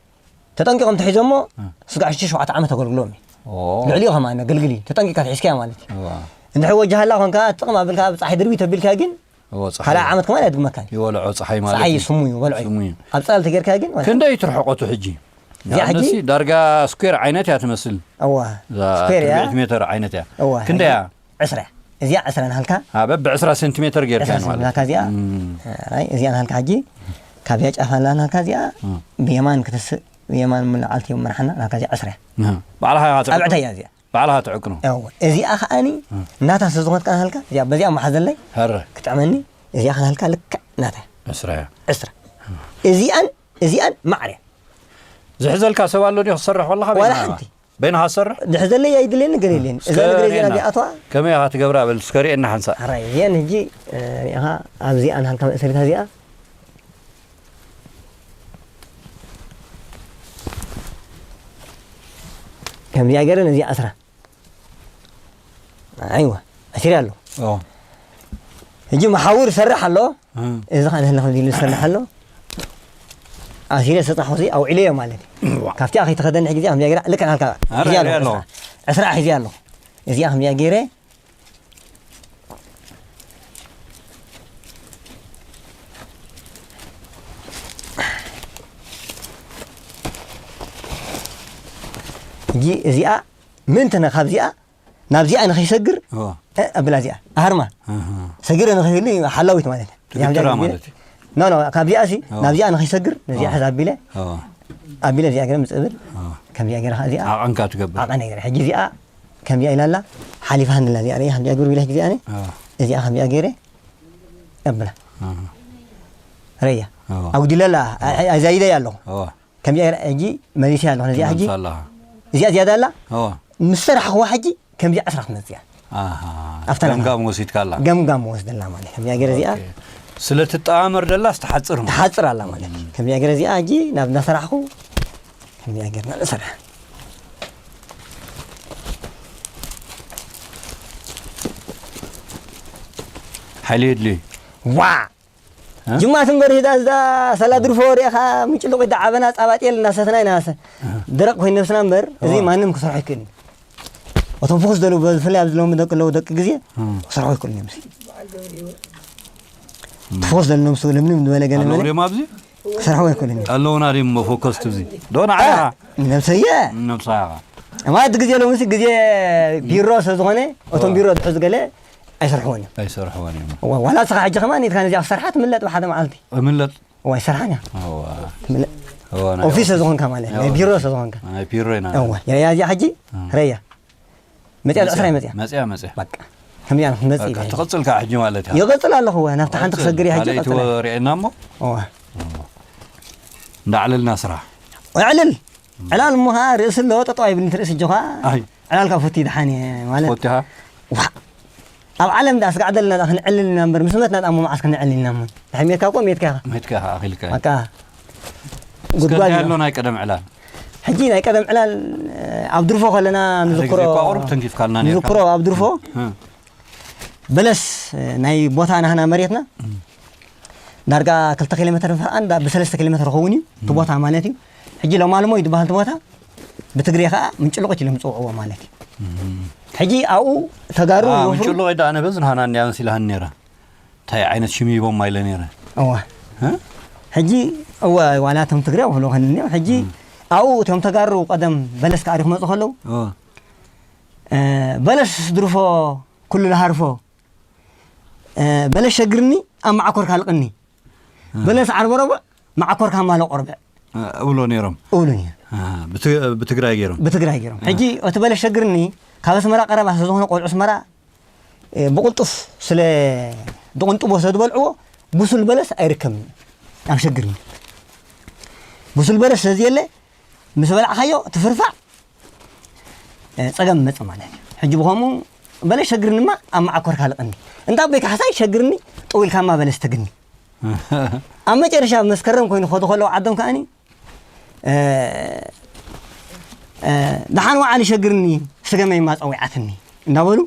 ተጠንቂቖም ተሒዞሞ፣ እ። ስጋዕ ሽዱሽተ ሸውዓተ ዓመት ኣገልግሎም እዩ። ኦ። ልዕሊኡ ከማን ኣገልግል እዩ። ተጠንቂቕካ ተሒዝካዮ ማለት እዩ። እዋ። እንድሕር ወጃሃላ ኾንካ፣ ጥቕም ኣቢልካ፣ ኣብ ጸሓይ ድርቢ ተቢልካ ግን፣ እዎ፣ ጸሓይ። ካልኣይ ዓመት ከማን ኣየድግመካን እዩ። ይወልዖ ጸሓይ ማለት ጸሓይ እዩ። ስሙ እዩ፣ ወልዖ እዩ። ስሙ እዩ። ኣብ ጸላል ተጌርካ ግን፣ ማለት ክንደይ እዩ ትርሕቐቱ ሕጂ? እዚኣ ሕጂ ንኣብነሲ ዳርጋ ስኩዌር ዓይነት እያ ትመስል። እዋ። እዛ ስኩዌር እያ። ትርብዒት ሜተር ዓይነት እያ። እዋ፣ ክንደይ ሕጂ እያ? ዕስራ። እዚኣ ዕስራ ናሃልካ። አ፣ በብ ዕስራ ሴንቲሜተር ጌርካ ዕስራ ማለት። ናሃልካ እዚኣ። እም። ኣይ፣ እዚኣ ናሃልካ ሕጂ፣ ካብዚኣ ጫፍ ኣላ ናሃልካ እዚኣ፣ እም። ብየማን ክትስእ፣ ብየማን ምልዓል ትዮም መርሓና፣ ናሃልካ እዚኣ ዕስራ እያ። እም። ባዕልኻ ኢኻ ኣብ ትዕቅኖ? ዕታ እያ እዚኣ። ባዕልኻ ትዕቅኖ? እዎ። እዚኣ ከኣኒ፣ እም። ናታ ስለ ዝኾነት ከኣ ናሃልካ፣ እዚኣ በዚኣ መሓዘለይ፣ ሀረ። ክትጥዕመኒ፣ እዚኣ ከናሃልካ ልክዕ ናታ። ዕስራ እያ። ዕስራ። እዚኣን፣ እዚኣን ማዕረ። ዝሕዘልካ ሰብ ኣሎ ድዩ ክትሰርሕ ከለኻ ዋላ በይንኻ? ሓንቲ። በይንኻ ትሰርሕ? ድሕዘለይ ኣይድልየኒ፣ ገለ የለን። እዛ እስከ ነገር እዚኣ ርኤና። እዚኣትዋ። ከመይ ኢኻ ትገብራ? በል እስከ ርኤና ሓንሳእ። ኣራይ፣ እዚኣን ሕጂ፣ እ፣ ርኢኻ ኣብዚኣ ናሃልካ መእሰሪታ እዚኣ። ከምዚኣ ገይረ ነዚኣ ኣስራ። ኣይዋ፣ ኣሲረ ኣሎ። ኦ። ሕጂ መሓውር ሰርሕ ኣሎ። እም። እዚ ኸዓ ንህልኽ ኢሉ ዝሰርሕ ኣሎ። ኣሲረ ዝተጻሕኹ ኣውዒለዮ ማለት እዩ። ዋ። ካብቲኣ ከይተኸደኒ ሕጂ እዚኣ ከምዚኣ ገይረ ልክዕ ናልካ ኣረ፣ ሒዝያ ኣረ ኣለኹ። ኣለኹ። ዕስራ፣ ዕስራ ሒዝያ ኣለኹ። እዚኣ ከምዚኣ ገይረ ሕጂ እዚኣ ምእንቲ ነ-፣ ካብዚኣ ናብዚኣ ንኸይሰግር፣ እዋ። እ፣ ኣብላ እዚኣ፣ ኣህርማ። ኣሃ። ሰጊረ ንኸይህሉ ሓላዊት ማለት እያ። እዚኣ ትግትራ እዚኣ ማለት እዩ። ኖ፣ ኖ፣ ካብዚኣ ሲ፣ እዋ። ናብዚኣ ንኸይሰግር፣ ነዚኣ እዋ። ሕዝ ኣቢለ፣ እዋ። ኣቢለ እዚኣ ገይረ ምጽእ ብል፣ እዋ። ከምዚኣ ገይረ ኸዓ እዚኣ ዓቐንካ ትገብር። ዓቐን ገይረ። ሕጂ እዚኣ ከምዚኣ ኢላ ኣላ፣ ሓሊፋ ሃንድላ እዚኣ ርእያ፣ ከምዚኣ ግብር ኢለ ግዜ ኣነ፣ እዋ። እዚኣ ከምዚኣ ገይረ፣ ኣብላ። ኣሃ። ረያ። እዋ። ኣጉዲለላ፣ ኣይ-፣ ኣይ-፣ ኣዛይደያ ኣለኹ። እዋ። ከምዚኣ ገይረ ሕጂ መሊሰያ ኣለኹ ነዚኣ ሕጂ። ትመልሳ ኣለኻ። እዚኣ ዝያዳ ኣላ። እዋ። ምስ ሰራሕኽዋ ሕጂ ከምዚኣ ዕስራ ክትመጽእ እያ። ኣሃ። ኣብታ ናታ። ገምጋም ወሲድካ ኣላ። ገምጋም ወስደላ ማለት ከምዚኣ ገይረ እዚኣ። ኦኬ። ስለ ትጠማመር ደላስ ትሓጽር ማለት። ትሓጽር ኣላ ማለት። ከምዚኣ ገይረ እዚኣ ሕጂ ናብ እናሰራሕኹ ከምዚኣ ገይርና ንሰርሕ። ሓይሊ የድልዩ። ዋዕ! እ? ጅማት እምበር ሂዳ እዛ ሰላ ድርፎ ሪኢኻ ምጭልቑ ኢዳ ዓበና ጻባጤል እናሰትና ኢና ሰ-፣ እ። ደረቕ ኮይኑ ነብስና እምበር፣ እዚ እዋ። ማንም ክሰርሖ ኣይክእልን። እቶም ፍኹስ ደሉ ብፍላይ ኣብዚ ሎሚ ደቂ ኣለዉ ደቂ ግዜ እም። ክሰርሖ ኣይክእልን እዮም። ትፎስ ደሉ ነብሱ ልምልም ዝበለ ገለ ኣለዉ መለ ድዮም ኣብዚ? ክሰርሖ ኣይክእልን እዮም። ኣለዉና ድዮም መፎከስቲ ኣብዚ? ዶ ንዓኻ? ነብሰየ። ነብሳ ኢኻ። እማ እቲ ግዜ ሎምሲ ግዜ ቢሮ ስለ ዝኾነ፣ እቶም እዋ። ቢሮ ዝሕዙ ገለ ኣይሰርሕዎን እዮም። ኣይሰርሕዎን እዮም። እዋ፣ ዋላ እስኻ ሕጂ ከማን ኢድካ ነዚኣ ክሰርሓ ትምለጥ ብሓደ መዓልቲ። እምለጥ። እዋ፣ ኣይሰርሓን እያ። እዋ። ትምለጥ። እዋ፣ ናይ ኦፊስ ኦፊስ። ዝኾንካ ማለት፣ ናይ እዋ። ቢሮ ስለ ዝኾንካ። ናይ ቢሮ ኢና። እዋ፣ ያ፣ ያ፣ እዚኣ ሕጂ፣ እም። ረያ። መጽያ መጽያ። ዕስራ መጽያ። መጽያ፣ መጽያ። በቃ። ከምዚኣ ንክትመጽእ በቃ፣ ኢለ። ትቕጽል ከኣ ሕጂ ማለት እያ። ይቕጽል ኣለኹ፣ እዋ፣ ናብቲ ሓንቲ ትቕጽል። ክሰግር እያ ሕጂ ካልኣይቲ ቀጽል። ወ-፣ ርኤና እሞ። እዋ። እንዳዕለልና ስራሕ። ኣዕልል። ዕላል እሞ ኸዓ ርእሲ ኣለዎ፣ ጠጠው ኣይብልን፣ ትርእሲ እጆኻ። ኣይ። ዕላልካ ፈትዩ ደሓን እየ ማለት። ፈቲኻ? ዋ። ኣብ ዓለም ደኣ ስጋዕ ዘለና ደኣ ክንዕልል ኢና እምበር፣ ምስ መትና ደኣ እሞ መዓስ ክንዕልል ኢና እሞ። ድሕሪ ሜትካ እኮ ሜትካ ኢኻ። ሜትካ ኢኻ ኣኺልካ። በቃ። እስከ ጉድጓድ እንታይ እዩ። ኣሎ ናይ ቀደም ዕላል? ሕጂ ናይ ቀደም ዕላል፣ ኣብ ድርፎ ከለና ሓደ ንዝክሮ፣ ግዜ እኳ ቁሩብ ተንኪፍካልና ነርካ። ንዝክሮ ኣብ ድርፎ። እ። በለስ ናይ ቦታ ናህና መሬትና። እ። ዳርጋ ክልተ ኪሎ ሜትር ንፍሕቃን ዳ ብሰለስተ ኪሎ ሜትር ክኸውን እዩ እቲ ቦታ ማለት እዩ። ሕጂ ሎማልሞ እዩ ዝበሃል እቲ ቦታ፣ ብትግሬ ከዓ ምንጭልቑት ኢሎም ዝፅውዕዎ ማለት እዩ። ሕጂ ኣብኡ ተጋሩ አ፣ ወፍሩ ምንጭልቑ ኢዳ ኣነ በዝን ሃና እንዲያ መሲላሃኒ ነይራ። እንታይ ዓይነት ሽም ሂቦም ኢለ ነይረ። እዋ። እ? ሕጂ እወ፣ ዋላ እቶም ትግሬ ክብሉ ከን እኒኦ። ሕጂ ኣብኡ እቶም ተጋሩ ቀደም በለስ ክኣርዩ ክመፁ ከለዉ፣ ኦ። እ፣ በለስ ድርፎ ኩሉ ልሃርፎ፣ እ፣ በለስ ሸግርኒ ኣብ መዓኮር ካልቅኒ፣ እ። በለስ ዓርበ ረቡዕ መዓኮር ካማሎ ቆርብዕ እ፣ እብሎ ነይሮም። እብሉ ነይሩ። እ፣ ብት-፣ ብትግራይ ገይሮም። ብትግራይ ገይሮም። እ። ሕጂ እቲ በለስ ሸግርኒ ካብ ኣስመራ ቀረባ ስለ ዝኾነ ቆልዑ ኣስመራ፣ እ፣ ብቕልጡፍ ስለ ዝቕንጥቦ ስለ ዝበልዕዎ ብሱል በለስ ኣይርከብን ኣብ ሸግርኒ። ብሱል በለስ ስለ ዘየለ ምስ በላዕካዮ ትፍርፋዕ፣ እ፣ ጸገም መጽእ ማለት እዩ። ሕጂ ብኸምኡ በለስ ሸግርንማ ኣብ መዓኮር ካልቕኒ። እንዳ ኣቦይ ካሕሳይ ሸግርኒ ጠው ኢልካማ በለስ ተግኒ። ኣብ መጨረሻ መስከረም ኮይኑ ክኸዱ ከለዉ ዓዶም ከኣኒ፣ እ፣ እ፣ ደሓን ወዓል ሸግርኒ ስገመይማ ጸዊዓትኒ እንዳበሉ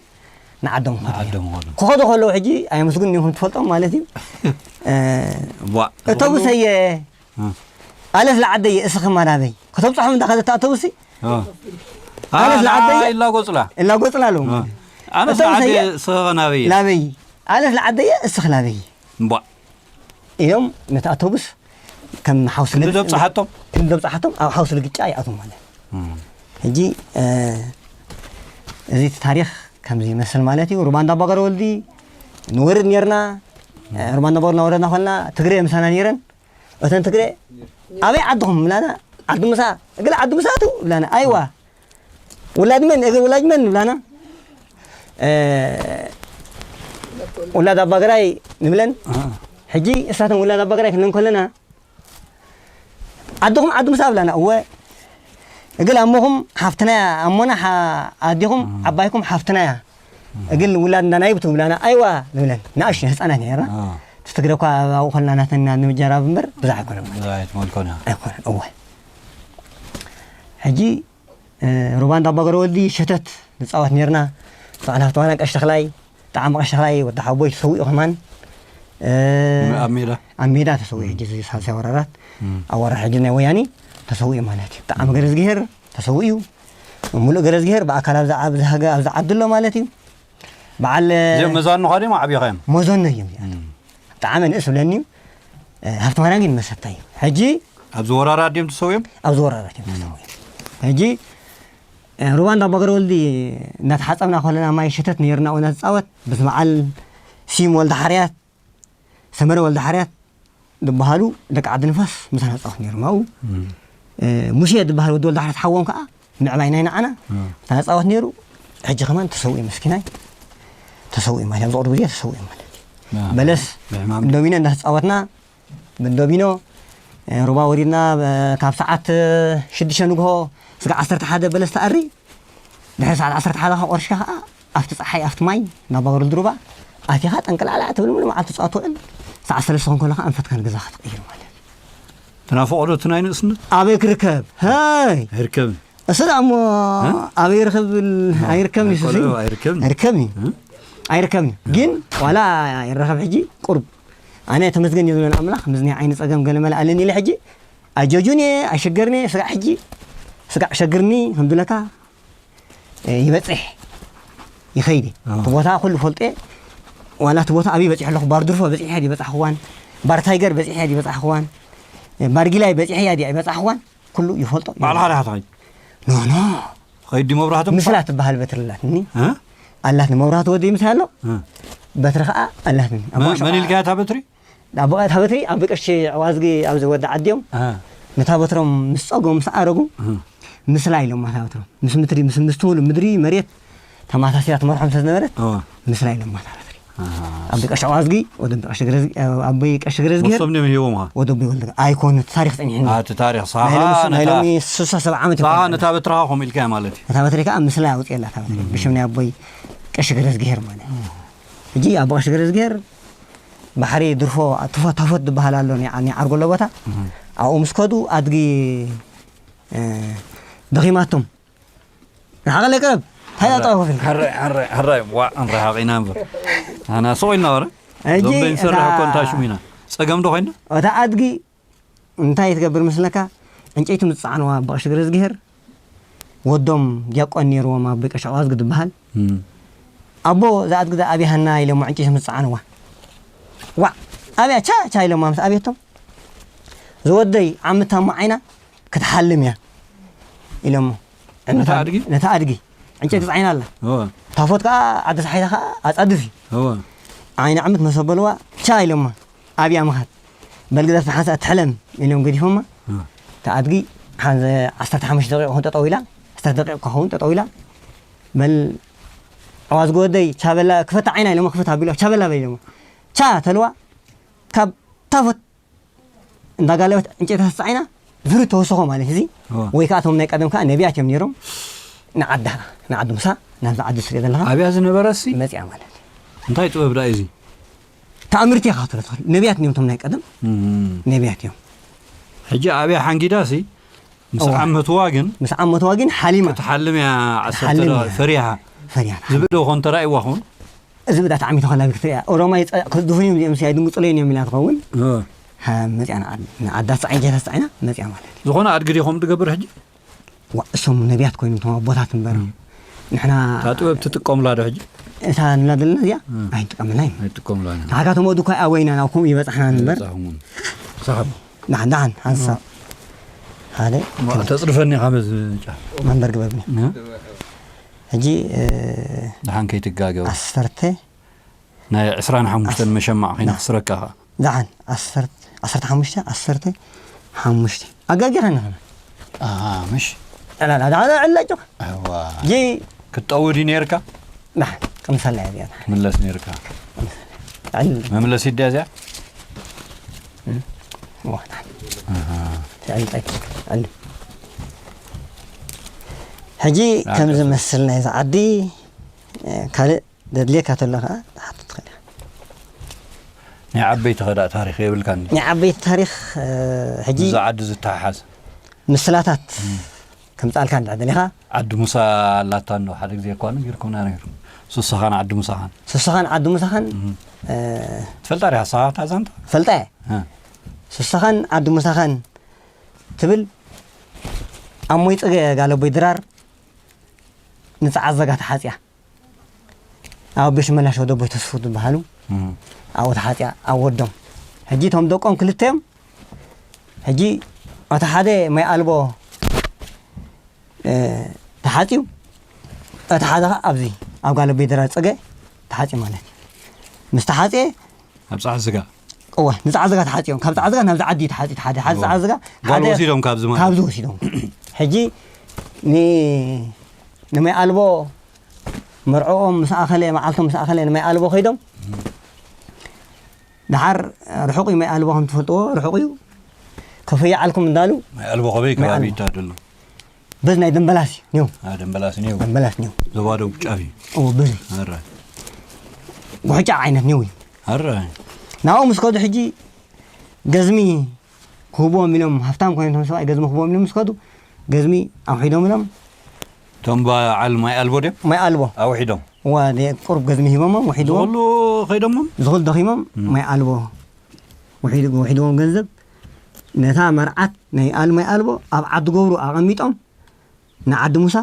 ንዓዶም ኸዱ። ንዓዶም ኸዱ። ክኸዱ ከለዉ ሕጂ ኣየመስግን እዮም ትፈልጦም ማለት እዩ። እ፣ ቧ። እቶም ሰየ እ። ኣለስ ለዓደየ እስኺ ማናበይ ከተብፅሖም እንዳኸደት ኣውቶቡስ እ። ኣለስ ለዓደየ ኢላ ጎፅላ። ኢላ ጎፅላ ኣለዎም። እ። ኣነስ እቶም ለዓደየ ሰየ እስኺ ናበይ። ላበይ። ኣለስ ለዓደየ እስኺ ላበይ። እምቧ። ኢሎም ነቲ ኣውቶቡስ ከም ሓውሲ ክንዲ ልግ-፣ ደብፅሓቶም? ክንዲ ደብፅሓቶም ኣብ ሓውሲ ልግጫ ይኣትዉ ማለት። እም። ሕጂ፣ እ፣ እዚ እቲ ታሪኽ ከምዚ ይመስል ማለት እዩ። ሩባ እንዳባገረ ወልዲ ንወርድ ኔርና። እ፣ ሩባ እንዳባገረ እናወረድና ከለና ትግሬ ምሳና ኔረን። እተን ትግሬ፣ "ኣበይ ዓድኹም?" ብላና፣ "ዓዲ ሙሳ፣ እግል ዓዲ ሙሳ ኣትው?" ብላና፣ "ኣይዋ፣ ውላድ መን? እግል ውላድ መን?" ብላና፣ እ፣ "ውላድ ኣባግራይ" ንብለን። እ። ሕጂ እሳተን ውላድ ኣባግራይ ክንብለን ከለና፣ "ዓድኹም ዓዲ ሙሳ?" ብላና፣ "እወ፣ እግል ኣሞኹም ሓፍትና እያ፣ ኣሞና ሓ-፣ ኣዲኹም እ። ዓባይኩም ሓፍትና እያ፣ እግል ውላድ እንዳ ናይ ብትው" ብላና፣ "ኣይዋ" ንብለን፣ ንኣሽቱ ህፃናት ነይርና። እ። እቲ ትግረ እኳ ኣብኡ ከለና ናተና ንምጃራብ እምበር ብዙሕ ኣይኮነን ማለት ብዙሕ ኣይትመልኮን እያ። ኣይኮነን፣ እወ። ሕጂ፣ እ፣ ሩባ እንዳባገረ ወልዲ ሸተት ንፃወት ነይርና። በዓል ሃፍቲ ማርያም ቀሺ ተኽላይ፣ ጣዕሚ ቀሺ ተኽላይ ወዲ ሓቦይ ተሰዊኡ ከማን፣ እ፣ ኣብ ሜዳ? ኣብ ሜዳ ተሰዊኡ። ሕጂ እዚ ሳልሳይ ወራራት፣ እም። ኣብ ወራር ሕጂ ናይ ወያኔ ተሰዊኡ ማለት እዩ። ጣዕሚ ገረዝግሄር ተሰዊኡ። ሙሉእ ገረዝግሄር ብኣካል ኣብዚ ዓብ-፣ ኣብዚ ሃገ-፣ ኣብዚ ዓዲ ኣሎ ማለት እዩ። በዓል እዚኦም መዛኑ ኻዲም ዓብኻ እዮም? መዘኖ እዮም እዚኣቶም። እም። ብጣዕሚ ንእስ ብለኒ እዩ። እ፣ ሃፍቲ ማርያም ግን መሰታ እዩ። ሕጂ ኣብዚ ወራራት ድዮም ተሰዊኦም? ኣብዚ ወራራት እዮም ተሰዊኦም። ሕጂ፣ እ፣ ሩባ እንዳባገረ ወልዲ እናተሓፀብና ከለና ማይ ሸተት ነይርና ኣብኡ እናተፃወት፣ ምስ በዓል ሲም ወልደ ሓርያት፣ ሰመረ ወልደ ሓርያት ዝበሃሉ ደቂ ዓዲ ንፋስ ምሳና ፃወት ነይሮም ኣብኡ። እም። እ፣ ሙሴ ዝበሃል ወዲ ወልደ ሓርያት ሓዎም ከዓ ምዕባይ ናይ ንዓና እም። ምሳና ፃወት ነይሩ። ሕጂ ከማን ተሰዊኡ መስኪናይ ተሰዊኡ ማለት፣ ኣብዚ ቅርብ ግዜ ተሰዊኡ ማለት እዩ። ያ። በለስ ብሕማም እንዶሚኖ እንዳተፃወትና፣ ብእንዶሚኖ፣ እ፣ ሩባ ወሪድና፣ እ፣ ካብ ሰዓት፣ እ፣ ሽዱሽተ ንግሆ ስጋዕ ዓሰርተ ሓደ በለስ ተኣሪ፣ ድሕሪ ሰዓት ዓሰርተ ሓደ ካብ ቆርሽካ ከዓ ኣብቲ ፀሓይ፣ ኣብቲ ማይ፣ ናብ ባገር ወልዲ ሩባ ኣቲኻ ጠንቅላዕላዕ ትብል፣ ሙሉ መዓልቲ ትፃወት ትውዕል። ሰዓት ሰለስተ ክኾን ከሎ ከዓ ኣንፈትካ ንገዛኻ ትቕይር ማለት እዩ። ትናፍቖ ዶ እቲ ናይ ንእስነት? ኣበይ ክርከብ? ሃይ! ኣይርከብን። እሱ ደኣ እሞ እ? ኣበይ ይረኽብ ብል-፣ እ፣ ኣይርከብን እዩ፣ እሱ ኣይኮነ፣ ኣይርከብን። ኣይርከብን እዩ። እ? ኣይርከብን እዩ። ግን ዋላ ይረኸብ ሕጂ ቁሩብ። ኣነ ተመስገን እዩ ዝብለን ኣምላኽ፣ ምስ ናይ ዓይኒ ጸገም ገለ መለ ኣለኒ ኢለ ሕጂ ኣጀጁን እየ፣ ኣይሽገርን እየ። ስጋዕ ሕጂ፣ ስጋዕ ሸግርኒ ከም ዝብለካ፣ እ፣ ይበጽሕ፣ ይኸይድ እየ። እ። እቲ ቦታ ኩሉ ፈልጦ እየ። ዋላ እቲ ቦታ ኣበይ በጺሐ ኣለኹ፣ ባር ድርፎ በጺሐ ድየ በጻሕክዋን፣ ባር ታይገር በጺሐ ድየ በጻሕክዋን፣ እ፣ ባር ጊላይ በጺሐ እያ ድየ ኣይበጻሕክዋን፣ ኩሉ ይፈልጦ። ባዕልኻ ዲኻ ትኸይድ? ኖ፣ ኖ። ኸይድ ድዩ መብራህቶም? ምስላ ትበሃል በትሪ ኣላትኒ። እ? ኣላትኒ፣ መብራህቲ ወደይ ምሳይ ኣሎ። እ። በትሪ ኸኣ ኣላትኒ። ኣብ መ-፣ መን ኢልካያ እታ በትሪ? ኣብ፣ እታ በትሪ ኣብ ቀሺ ዕዋዝጊ ኣብዚ ወዲ ዓዲዮም። እ። ነታ በትሮም ምስ ጸገሙ፣ ምስ ኣረጉ፣ እ። ምስላ ኢሎማ እታ በትሮም። ምስ ምድሪ፣ ምስ፣ ምስ ትሙሉ ምድሪ፣ መሬት ተማሳሲላ ትመርሖም ስለ ዝነበረት፣ እወ። ምስላ ኢሎማ እታ በትሪ። ኣሃ። ኣብ ቀሺ ዕዋዝጊ፣ ወደ ቀሺ ገረዝ-፣ ኣብ ቀሺ ገረዝጊሄር መሶብ ድዮም ሂቦምኻ? ወደ ኣቦይ ወልደ፣ ኣይኮኑ፣ እቲ ታሪኽ ጸኒሕኒ። አ፣ እቲ ታሪኽ፣ ናይ ሳኻ ሎሚ ሱ-፣ ናይ ነታ፣ ሎሚ ስሳ ሰብዓ ዓመት ሳኻ ይኮኑ። ነታ በትርኻ ከምኡ ኢልካያ ማለት እዩ። ነታ በትሪ ከኣ ምስላ ኣውጽኤላ፣ እታ በትሪ። እም። ብሽም ናይ ኣቦይ ቀሺ ገረዝጊሄር ማለት እዩ። እም። ሕጂ ኣቦ ቀሺ ገረዝጊሄር ባሕሪ ድርፎ፣ ቱፎ-፣ ታፎት ዝበሃል ኣሎ፣ ናይ ዓ-፣ ናይ ዓርጎሎ ቦታ። እም። ኣብኡ ምስ ከዱ ኣድጊ፣ እ፣ ደኺማቶም። ንሓቐለ ቅረብ። እንታይ ሕራይ፣ ኣጣወፍን? ሕራይ፣ ሕራይ፣ ሕራይ፣ ዋ፣ እንረሓቕ ኢና እምበር። ኣና ስቕ ኢልና ወረ። ሕጂ ዞምበይ ንሰርሕ እታ እኮ እንታይ ሽሙ ኢና? ጸ-፣ ጸገም ዶ ኮይና? እታ ኣድጊ እንታይ ትገብር ምስለካ? ዕንጨይቲ ምስ ጸዓንዋ ኣቦ ቀሺ ገረዝግሄር፣ ወዶም ዲያቆን ነይርዎም፣ ኣቦ ቀሺ ኣዋዝጊ ዝበሃል። ኣቦ፣ እዛ ኣድጊ እዛ ኣብያሃና ኢሎሞ ዕንጨይቲ ምስ ጸዓንዋ። ዋዕ! ኣብያ፣ ቻ፣ ቻ ኢሎማ ምስ ኣብየቶም። ዝወደይ ዓምታ እሞ ዓይና ክትሓልም እያ ኢሎሞ። ነታ ኣድጊ? ነታ ኣድጊ። ዕንጨይቲ ጸዓይና ኣላ። እወ። ታፎት ከኣ ዓዲ ሰሓይታ ከኣ ኣጻድፍ እዩ። እወ። ዓይኒ ዓምት መሰ በልዋ፣ ቻ ኢሎማ። ኣብያ ምኻድ። በል ግደፍ ሓንሳእ ትሕለም ኢሎም ገዲፎማ። እወ። እታ ኣድጊ ሓንዘ ዓሰርተ ሓሙሽተ ደቂቕ ክኸውን ጠጠው ኢላ፣ ዓሰርተ ደቂቕ ክኸውን ጠጠው ኢላ። በል ኣዋዝጊ ወደይ፣ ቻ በላ፣ ክፈታ ዓይና ኢሎማ፣ ክፈታ ኣቢላ፣ ቻ በላ በል ኢሎማ። ቻ ተልዋ፣ ካብ ታፎት እንዳጋለበት ዕንጨይቲ ተስዓይና፣ ዙሪ ተወሰኾ ማለት እዚ። እወ። ወይ ከኣ እቶም ናይ ቀደም ከኣ ነቢያት እዮም ነይሮም። ንዓዳ፣ ንዓዲ ሙሳ፣ ናብዛ ዓዲ ትሪኦ ዘለኻ ኣብያ ዝነበረሲ? መጽያ ማለት እዩ። እንታይ ጥበብ ደኣ እዩ እዚ? ተኣምርቲ ኢኻ ክትብሎ ትኽእል። ነቢያት እዮም እቶም ናይ ቀደም። እም። ነቢያት እዮም። ሕጂ ኣብያ ሓንጊዳሲ፣ ምስ እወ። ዓመትዋ ግን፣ ምስ ዓመትዋ ግን ሓሊማ። ክትሓልም እያ፣ ዓሰርተ ትሓልም ደቂቕ እያ። ፈሪሃ። ፈሪሃ። ዝብል ዶ ኾን ተራእይዋ ኾን? እዚ ብዳ ተዓሚቱ ከላ ቪክቶርያ፣ ኦሮማይ ጸ-፣ ክድፉን እዮም እዚኦም፣ ሲያይ ድንጉጽለይን እዮም ኢላ ትኸውን። እወ። ሃ፣ መጽያ ንዓ-፣ ንዓዳ ጸዓይ ጀታ ጸዓይና መጽያ ማለት እዩ። ዝኾነ ኣድጊ ዲኹም ትገብር ሕጂ? ዋ፣ እሶም ነቢያት ኮይኖም እቶም ኣቦታት እምበር። እም። ንሕና እታ ጥበብ ትጥቀሙላ ዶ ሕጂ? እታ ንብላ ዘለና እዚኣ እም። ኣይንጥቀመላን። ኣይትጥቀሙላን። ተሓካቶም ወዱ እኳ ኣወይና ናብ ከምኡ ይበጻሕና እምበር። ይበጻሕኹም። ሰሓብ። ደሓን፣ ደሓን፣ ሓንሳብ። ሓደ፣ ማ-፣ ክልተ። ተጽድፈኒ ካብ እዚ ጫፍ። መንበር ግበርኒ። እ? ሕጂ፣ እ፣ ደሓን ከይትጋገ። ዓሰርተ ናይ ዕስራን ሓሙሽተን ዓስ-፣ መሸማዕ ና። ከይነኽስረካ ኸኣ። ደሓን፣ ዓሰርተ፣ ዓሰርተ ሓሙሽተ፣ ዓሰርተ ሓሙሽተ። ኣጋጊኻ ንኸነ። ኣሃ፣ ምሽ። ላላ፣ ደሓን ዕላጆ። እዋ። ጂ። ክትጠውድ እዩ ነይርካ? ደሓን፣ ቅምሰላ እያ እዚኣ። ትምለስ ነይርካ? ዕል። መምለሲት ድያ እዚኣ? እም። እዋ፣ ደሓን። ኣሃ። ትዕል፣ ትዕል። ሕጂ ና፣ ከም ቀስ። ዝመስል ናይዛ ዓዲ፣ እ፣ ካልእ ዘድልየካ ተሎ ኸዓ ትሓትት ትኽእል ኢኻ። ናይ ዓበይቲ ኸ ደኣ ታሪኽ የብልካን ድዩ? ናይ ዓበይቲ ታሪኽ፣ እ፣ ሕጂ ምስዛ ዓዲ ዝተሓሓዝ? ምስላታት እም። ከምጽኣልካ እንድሕር ደሊኻ። ዓዲ ሙሳ ኣላታ እንዶ ሓደ ግዜ እኳ ነጊርኩምና ነይሩ። ሱሰኻን ዓዲ ሙሳኻን። ሱሰኻን ዓዲ ሙሳኻን፣ እም። እ፣ ትፈልጣ ዲኻ ንስኻ እታ ዛንታ? ፈልጣ እየ። እ። ሱሰኻን ዓዲ ሙሳኻን ትብል ኣብ ሞይ ጽገ ጋለቦይ ድራር ንጸዓት ዘጋ ተሓጽያ። ኣብ ቤት መላሽ ወደ ቦይ ተስፉ ዝበሃሉ እም። ኣብኡ ተሓጽያ፣ ኣብ ወዶም። ሕጂ እቶም ደቆም ክልተ እዮም። ሕጂ እቲ ሓደ ማይ ኣልቦ፣ እ፣ ተሓጽዩ፣ እቲ ሓደ ኸዓ ኣብዚ ኣብ ጋለቦይ ድራር ጽገ ተሓጽዩ ማለት እዩ። ምስ ተሓጽየ ኣብ ጸዓት ዝጋ? እወ፣ ንጸዓት ዝጋ ተሓጽዮም። ካብ ጸዓት ዝጋ ናብዚ ዓዲ ተሓጽዩ፣ ሓደ፣ ሓደ እወ። ጸዓት ዝጋ፣ ጓል ሓደ ወሲዶም ካብዚ ማለት? ካብዚ ወሲዶም። ሕጂ ን-፣ ንማይ ኣልቦ መርዕኦም ምስ ኣኸለ፣ መዓልቶም ምስ ኣኸለ ንማይ ኣልቦ ከይዶም። ደሓር ርሑቕ እዩ ማይ ኣልቦ ከም ትፈልጥዎ፣ ርሑቕ እዩ። ከፈይዓልኩም እንዳሉ ማይ ኣልቦ ከበይ ማይ ከባቢ ኣልቦ። ይታደሉ? በዚ ናይ ደምበላስ እዩ፣ ኒው። አ፣ ደምበላስ ኒው። ደምበላስ ኒው። ዞባ ደቡብ ጫፍ እዩ። ኦ፣ በዚ። ኣረ። ጉሕጫ ዓይነት ኒው እዩ። ኣረ። ናብኡ ምስ ከዱ ሕጂ ገዝሚ ክህብዎም ኢሎም፣ ሃፍታም ኮይኖም እቶም ሰብኣይ ገዝሚ ክህብዎም ኢሎም ምስ ከዱ፣ ገዝሚ ኣውሒዶም ኢሎም። እቶም በዓል ማይ ኣልቦ ድዮም? ማይ ኣልቦ። ኣውሒዶም? እዋ፣ ደ-፣ ቁሩብ ገዝሚ ሂቦሞም፣ ውሒድዎም። ዝኹሉ ከይዶሞም? ዝኹሉ ደኺሞም፣ እም። ማይ ኣልቦ ውሒድ-፣ ውሒድዎም ገንዘብ። ነታ መርዓት ናይ ኣል-፣ ማይ ኣልቦ ኣብ ዓዲ ገብሩ ኣቐሚጦም፣ ንዓዲ ሙሳ፣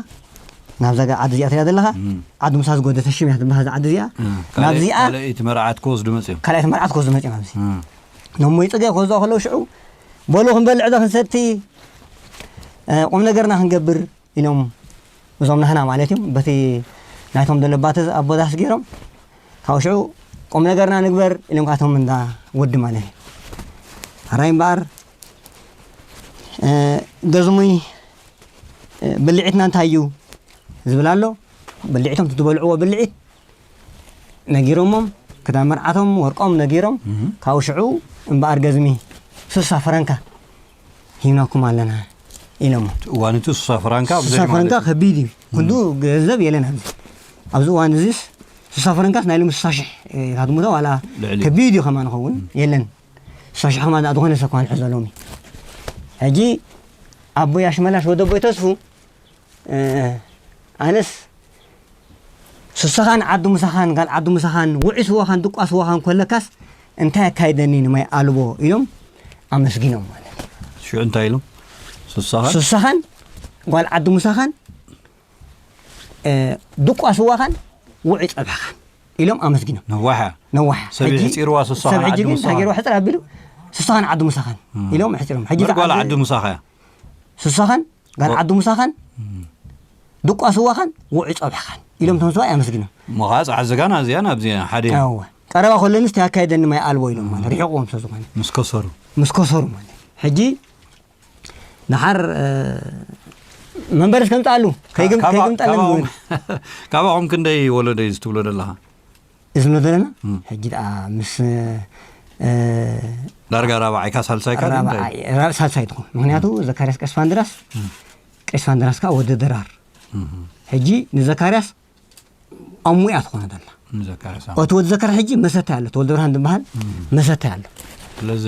ናብዛ ጋ-፣ ዓዲ እዚኣ ትሪኣ ዘለኻ፣ እም። ዓዲ ሙሳ ዝጎደተ ሽም እያ ትበሃል እዛ ዓዲ እዚኣ። እም። ናብዚኣ ካልእ-፣ ካልኣይቲ መርዓት ክወስዱ መፅዮም? ካልኣይቲ መርዓት ክወስዱ መፅዮም ኣብዚ። እም። ነሞይ ፅገ ክወስድኦ ከለዉ ሽዑ፣ በሉ ክንበልዕ ዶ ክንሰቲ፣ እ፣ ቁም ነገርና ክንገብር ኢሎም፣ እዞም ናህና ማለት እዮም፣ በቲ ናይቶም ደለባተ ኣቦ ዳስ ገይሮም፣ ካብኡ ሽዑ ቁም ነገርና ንግበር ኢሎም ካቶም እንዳ ወዲ ማለት እዩ። ኣራይ እምበኣር፣ እ፣ ገዝሙይ፣ እ፣ ብልዒትና እንታይ እዩ ዝብል ኣሎ። ብልዒቶም ትትበልዕዎ ብልዒት ነጊሮሞም፣ ክዳን መርዓቶም፣ ወርቆም ነጊሮም፣ እህ። ካብኡ ሽዑ እምበኣር ገዝሚ ሱሳ ፍረንካ ሂብናኩም ኣለና ኢሎሞ። እቲ እዋን እቲ ሱሳ ፍራንካ ኣብ ሱሳ ዘይማለት ፍረንካ እዩ። ከቢድ እዩ። ክንዱ እም። ገንዘብ የለን ኣብዚ። ኣብዚ እዋን እዚስ ሱሳ ፍረንካስ ናይ ሎሚ ሱሳ ሽሕ፣ እ፣ ኢኻ ትሞቶ ዋላ ልዕሊ። ከቢድ እዩ ከማን ይኸውን። እም። የለን። ሱሳ ሽሕ ከማን ዝኾነ ሰብ ከማን ሕዞ ሎሚ። ሕጂ ኣቦይ ኣሽመላሽ ወደ ኣቦይ ተስፉ፣ እ፣ ኣነስ ሱሳኻን ዓዲ ሙሳኻን፣ ጋል ዓዲ ሙሳኻን፣ ውዒ ስዋኻን፣ ድቋ ስዋኻን ኮለካስ፣ እንታይ ኣካይደኒ ንማይ ኣልቦ ኢሎም ኣመስጊኖም ማለት እዩ። ሽዑ እንታይ ኢሎም? ሱሳኻን ሱሳኻን ጓል ዓዲ ሙሳኻን ድቋ ስዋኻን ውዑይ ጸብሕኻን ኢሎም ኣመስጊኖም። ነዋሓ ነዋሓ ሰብ ሕጂ- ሕፂርዋ ሱሳ ሰብ ኻን ሕጂ ዓዲ ግን ሙሳ ሃገርዋ ሕፅር ኣቢሉ ሱሳ ኻን ዓዲ ሙሳ ኻን ኢሎም ሕፂሮም። ሕጂ በር ጓል ዝዓቢ- ዓዲ ሙሳ ኸያ ሱሳ ኻን ጋል ዓዲ ሙሳ ኻን ድቋ ስዋ ኻን ውዑይ ፀብሒ ኻን ኢሎም እቶም ሰብኣይ ኣመስጊኖም። እሞ ኸዓ ፀዓት ዝጋና እዚኣ ናብዚ ሓደ እያ። እወ ቀረባ ከለንስ ተያካየደኒ ማይ ኣልቦ ኢሎም ማለት ርሒቕዎም ስለ ዝኾነ ምስ ከሰሩ ምስ ከሰሩ ማለት ሕጂ ደሓር መንበርስ ከምፅኣሉ ከይግምጠለን ካባኹም ክንደይ ወለዶ እዩ ዝትብሎ ዘለኻ? እዚ ንብሎ ዘለና ሕጂ ደኣ ምስ ዳርጋ ራብዓይካ ሳልሳይካ ድዩ እንታይ? ራብዓይ ራብ- ሳልሳይ ትኹን። ምክንያቱ ዘካርያስ ቀስፋንድራስ ቀስፋንድራስ ከዓ ወዲ ድራር ሕጂ ንዘካርያስ ኣሙያ ትኾነ ዘላ። ንዘካርያስ እቲ ወዲ ዘካር ሕጂ መሰታ ኣሎ ተወልደ ብርሃን ዝበሃል መሰታ ኣሎ። ስለዚ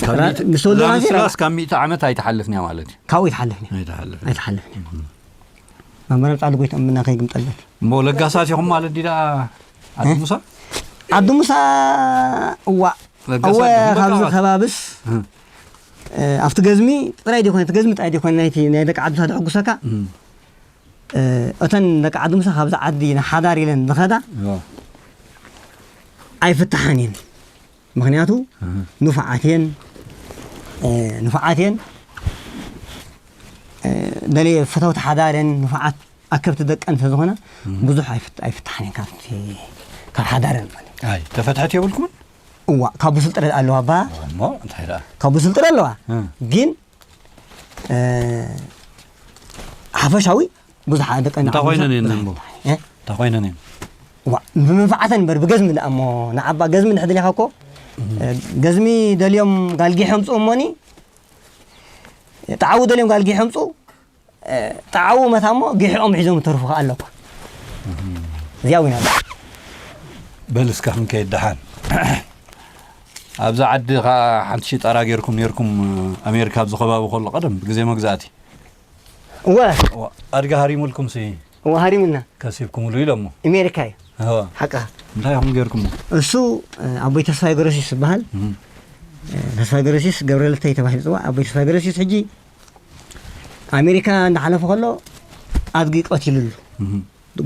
ካብ ሚእቲ- ምስ ተወልደ ብርሃን ዜና ዛምስላስ ካብ ሚእቲ ዓመት ኣይትሓልፍን እያ ማለት እዩ። ካብኡ ኣይትሓልፍን እያ። ኣይትሓልፍን። ኣይትሓልፍን። መመረብ ጻሉ ጎይታ እምና ከይግምጠለት። እሞ ለጋሳት ኢኹም ማለት ድዩ ደኣ ዓዲ ሙሳ? ዓዲ ሙሳ እዋ ለጋሳት እወ ኢኹም በቃ ካብዚ ማለት። ከባብስ እ። እ፣ ኣብቲ ገዝሚ ጥራይ ዲኮነ እቲ ገዝሚ ጥራይ ዲኮነ ናይቲ ናይ ደቂ ዓዲ ሙሳ ድሕጉሰካ እ። እ፣ እተን ደቂ ዓዲ ሙሳ ካብዚ ዓዲ ንሓዳር ኢለን ዝኸዳ እዋ። ኣይፍትሓን እየን። ምኽንያቱ ንፉዓት እየን። ንፉዓት እየን። ደለየ ፈተውቲ ሓዳር እየን። ንፉዓት ኣከብቲ ደቀን ስለዝኾና ብዙሕ ኣይፍት- ኣይፍትሓን እየን ካብቲ ካብ ሓዳረን ማለት እዩ። ኣይ ተፈትሐት የብልኩምን? እዋ ካብ ብሱል ጥረ ኣለዋ ባ እሞ እንታይ ደኣ ካብ ብሱል ጥረ ኣለዋ እ። ግን እ፣ ሓፈሻዊ ብዙሓት ደቂ እንታይ ኮይነን እየን እሞ እንታይ ኮይነን እየን ዋ ብመንፈዓተን እምበር ብገዝሚ ደኣ እሞ ንዓባ ገዝሚ እንድሕር ደሊኻ እኮ ገዝሚ ደልዮም ጋልጊ ሕምፁ እሞኒ ጣዓዊ ደልዮም ጋልጊ ሕምፁ ጣዓዊ መታ እሞ ጊሕኦም ሒዞም ተርፉ ከኣ ኣለኳ እዚኣ ዊና በል እስካ ክንከይድ ደሓን ኣብዛ ዓዲ ከኣ ሓንቲ ሽጣራ ጌርኩም ኔርኩም ኣሜሪካ ኣብዚ ከባቢ ከሎ ቀደም ብግዜ መግዛእቲ እወ ኣድጋ ሃሪሙልኩም ሲ እወ ሃሪሙና ከሲብኩምሉ ኢሎሞ ኣሜሪካ እዩ እወ ሓቃ እንታይ ኢኹም ጌርኩም እሱ ኣቦይ ተስፋይ ገረሲስ ይበሃል ተስፋይ ገረሲስ ገብረለተይ ተባሂሉ ይፅዋዕ ኣቦይ ተስፋይ ገረሲስ ሕጂ ኣሜሪካ እንዳሓለፈ ከሎ ኣድጊ ቀቲሉሉ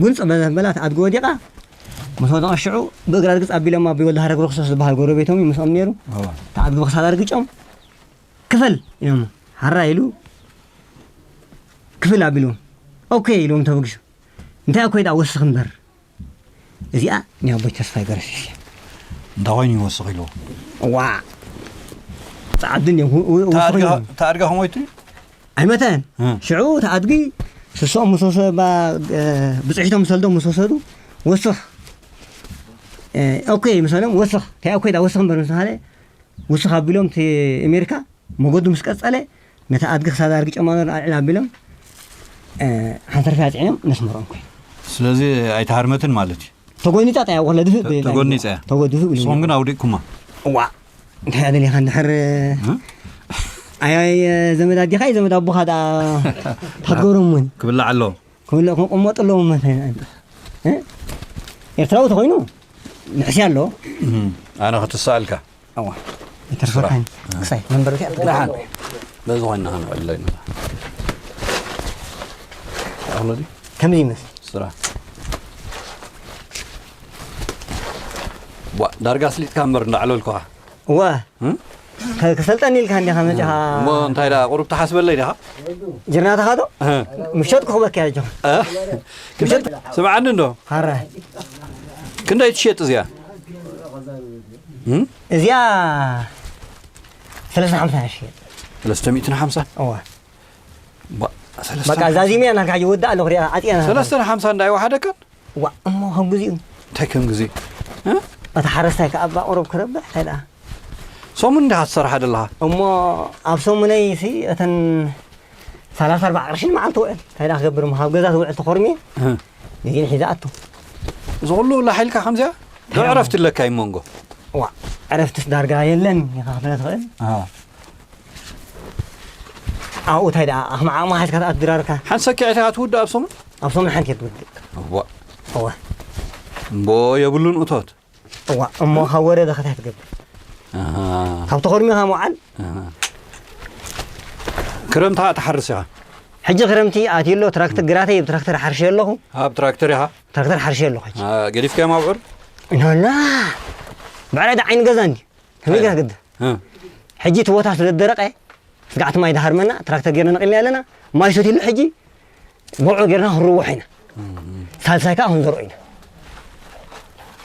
ጉንፂ በላ በላ ኣድጊ ወዲቓ ምስ ወደቐ ሽዑ ብእግራ ርግፅ ኣቢሎም ኣቢ ወልደ ሃረግ ርክሶስ ዝበሃል ጎረቤቶም እዩ ምስኦም ነይሩ ኣድጊ ብክሳድ ኣርግጮም ክፈል ኢሎም ሓራ ኢሉ ክፍል ኣቢልዎም ኦኬ ኢልዎም ተበግሱ እንታይ ኣኮይ ዳ ወስኽ እምበር እዚኣ ናይ ኣቦይ ተስፋይ ገረሲስ እያ። እንታይ ኮይኑ ይወስኽ ኢልዎ? ዋ ፃዓድን እዮም። ተኣድጋ ከሞይቱ ኣይመተን። ሽዑ ተኣድጊ ስሶም ምስ ወሰ ብፅሒቶም ምስ ወሰዱ ወስኽ ኦኬ ምሰሎም ወስኽ እንታይ ኣኮይ ዳ ወስኽ እምበር ምስ በሃለ ውስኽ ኣቢሎም እቲ ኣሜሪካ መገዱ ምስ ቀጸለ ነቲ ኣድጊ ክሳዳ ኣርጊ ጨማመር ኣልዕል ኣቢሎም ሓንሰርፊ ኣጽዒኖም ነስመሮም ኮይኑ ስለዚ ኣይተሃርመትን ማለት እዩ ተጎኒጻ ጠያ ወለ ድፍእ ተጎኒጻ እያ ተጎድፉ ኢሉ ንስኹም ግን ኣውዲቅኩማ እዋ እንታይ ኣደሊኻ እንድሕር ኣያይ ዘመድ ኣዲኻ እዩ ዘመድ ኣቦኻ ዳ ታትገብሮም እውን ክብላዕ ኣለዎ ክብለ ክቕመጡ ኣለዎም ኤርትራዊ ተኾይኑ ንሕስያ ኣለዎ ኣነ ክትስኣልካ እዋ ይተርፈካን ክሳይ መንበሩ ፊያ ደሓን በዚ ኮይና ክንዕለ ኢና ኣኽሎ ድዩ ከምዚ ይመስል ስራ ዋ ዳርጋ ስሊጥካ እምበር እንዳዕለልኩኻ እዋ ከሰልጠኒ ኢልካ እንዲኻ መፂኻ እሞ እንታይ ዳ ቁሩብ ተሓስበለይ ዲኻ ጅርናትኻ ዶ ምሸት ክኽበካ እያ ጆኻ ስምዓኒ እንዶ ሃራ ክንደይ ትሸጥ እዚኣ እዚኣ ሰለስተ ሓምሳ እያ ትሸጥ ሰለስተ ሚእትን ሓምሳ እዋ በቃ ዛዚመያ ናካ ሕጂ ወዳእ ኣለኹ ሪኣ ዓፅያ ሰለስተ ሓምሳ እንዳይ ወሓደካን ዋ እሞ ከም ግዜኡ እንታይ ከም ግዜ እቲ ሓረስታይ ከዓ ኣባ ቁሩብ ክረብሕ እንታይ ደኣ ሰሙን እንዲኻ ትሰርሓ ዘለኻ እሞ ኣብ ሰሙነይ ሲ እተን ሰላሳ ኣርባዓ ቅርሺ ንመዓልቲ ውዕል እንታይ ደኣ ክገብር እሞ ካብ ገዛ ትውዕል ተኾርምየ ነዚን ሒዛ ኣቱ እዚ ኩሉ ላሓ ኢልካ ከምዚኣ ዶ ዕረፍቲ ኣለካ እዩ መንጎ ዋ ዕረፍትስ ዳርጋ የለን ኢኻ ክትብለ ትኽእል ኣብኡ እንታይ ደኣ ኣኽማ ዓቕማ ሓዝካ ትኣቱ ድራርካ ሓንሰኪዐ ኢኻ ትውድእ ኣብ ሰሙን ኣብ ሰሙን ሓንቲ እየ ትውድእ እዋ እዋ እምቦ የብሉን እቶት እዋ እሞ ካብ ወረደ ከታይ ትገብር ካብ ተኾርሚኻ ምውዓል። ክረምቲ ትሓርስ ኢኻ? ሕጂ ክረምቲ ኣትዩ ኣሎ። ትራክተር ግራተይ ብትራክተር ሓርሸ ኣለኹ። ኣብ ትራክተር ኢኻ? ትራክተር ሓርሸ ኣለኹ። ገዲፍካዮም ኣብዑር? ኖላ ብዕራይ ዳ ዓይኒ ገዛ እንዲ ከመይ ገዛ ግዲ። ሕጂ እቲ ቦታ ስለ ደረቀ ስጋዕቲ ማይ ድሃርመና ትራክተር ጌርና ነቂልና ኣለና። ማይ ሰትሉ ሕጂ ጎዖ ጌርና ክንርውሖ ኢና። ሳልሳይ ከዓ ክንዘርኦ ኢና።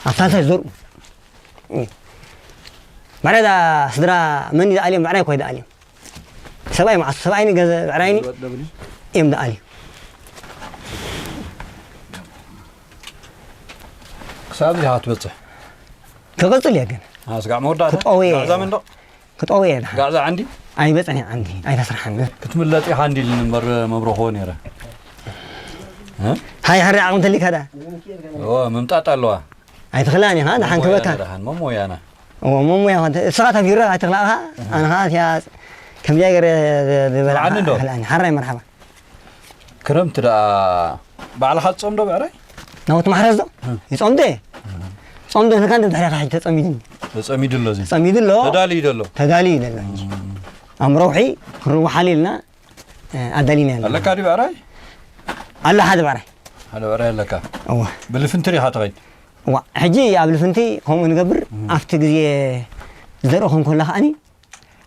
ኣብ ሳልሳይ ዘርኡ። ብዕራይ ዳ ስድራ መን እዩ ዝኣልዮም? ብዕራይ እኮ እዩ ዝኣልዮም። ሰብኣይ መዓስ ሰብኣይኒ ገዘ ብዕራይኒ እዮም ዝኣልዩ። ክሳብ እዚኣ ክትበፅሕ ክቕፅል እየ ግን ስጋዕ መወዳእታ ክጠውየ ጋዕዛ መንደቕ ክጠውየ ዳ ጋዕዛ ዓንዲ ኣይበፅን እየ ዓንዲ ኣይተስርሓኒ ክትምለጥ ኢኻ እንዲልኒ እምበር መብረኽዎ ነይረ ሃይ ሕሪ ዓቕሚ ተሊካ ዳ ምምጣጥ ኣለዋ ኣይትኽእላን ኢኻ ደሓን ክበካ ደሓን መሞያና እሞ መሞያ ንስኻ ተፊረ ኣይትኽላእኻ ኣነ ኸዓ እቲኣ ከምዚኣ ገይረ ዝበላ ስምዓኒ እንዶ። ክኽላእኒ ሓራይ መርሓባ ክረምቲ ደኣ ባዕልኻ ትጸምዶ ብዕራይ? ናውቲ ማሕረስ ዶ? ይጸምዶ እየ። ጸምዶ ንካ እንደ ድሕሪኻ ሕጂ ተጸሚድኒ። ተጸሚዱ ኣሎ እዚ። ተጸሚዱ ኣሎ። ተዳልዩ ደሎ። ተዳልዩ ደሎ ሕጂ። ኣብ ረውሒ ክንርውሓሉ ኢልና ኣዳሊና ኣለና። ኣለካ ድዩ ብዕራይ? ኣሎ ሓደ ብዕራይ። ሓደ ብዕራይ ኣለካ። እወ። ብልፍንቲ ዲኻ ትኸይድ? እዋ ሕጂ ኣብ ልፍንቲ ከምኡ ንገብር ኣብቲ ግዜ ዘርኢ ኮንኮላ ከዓኒ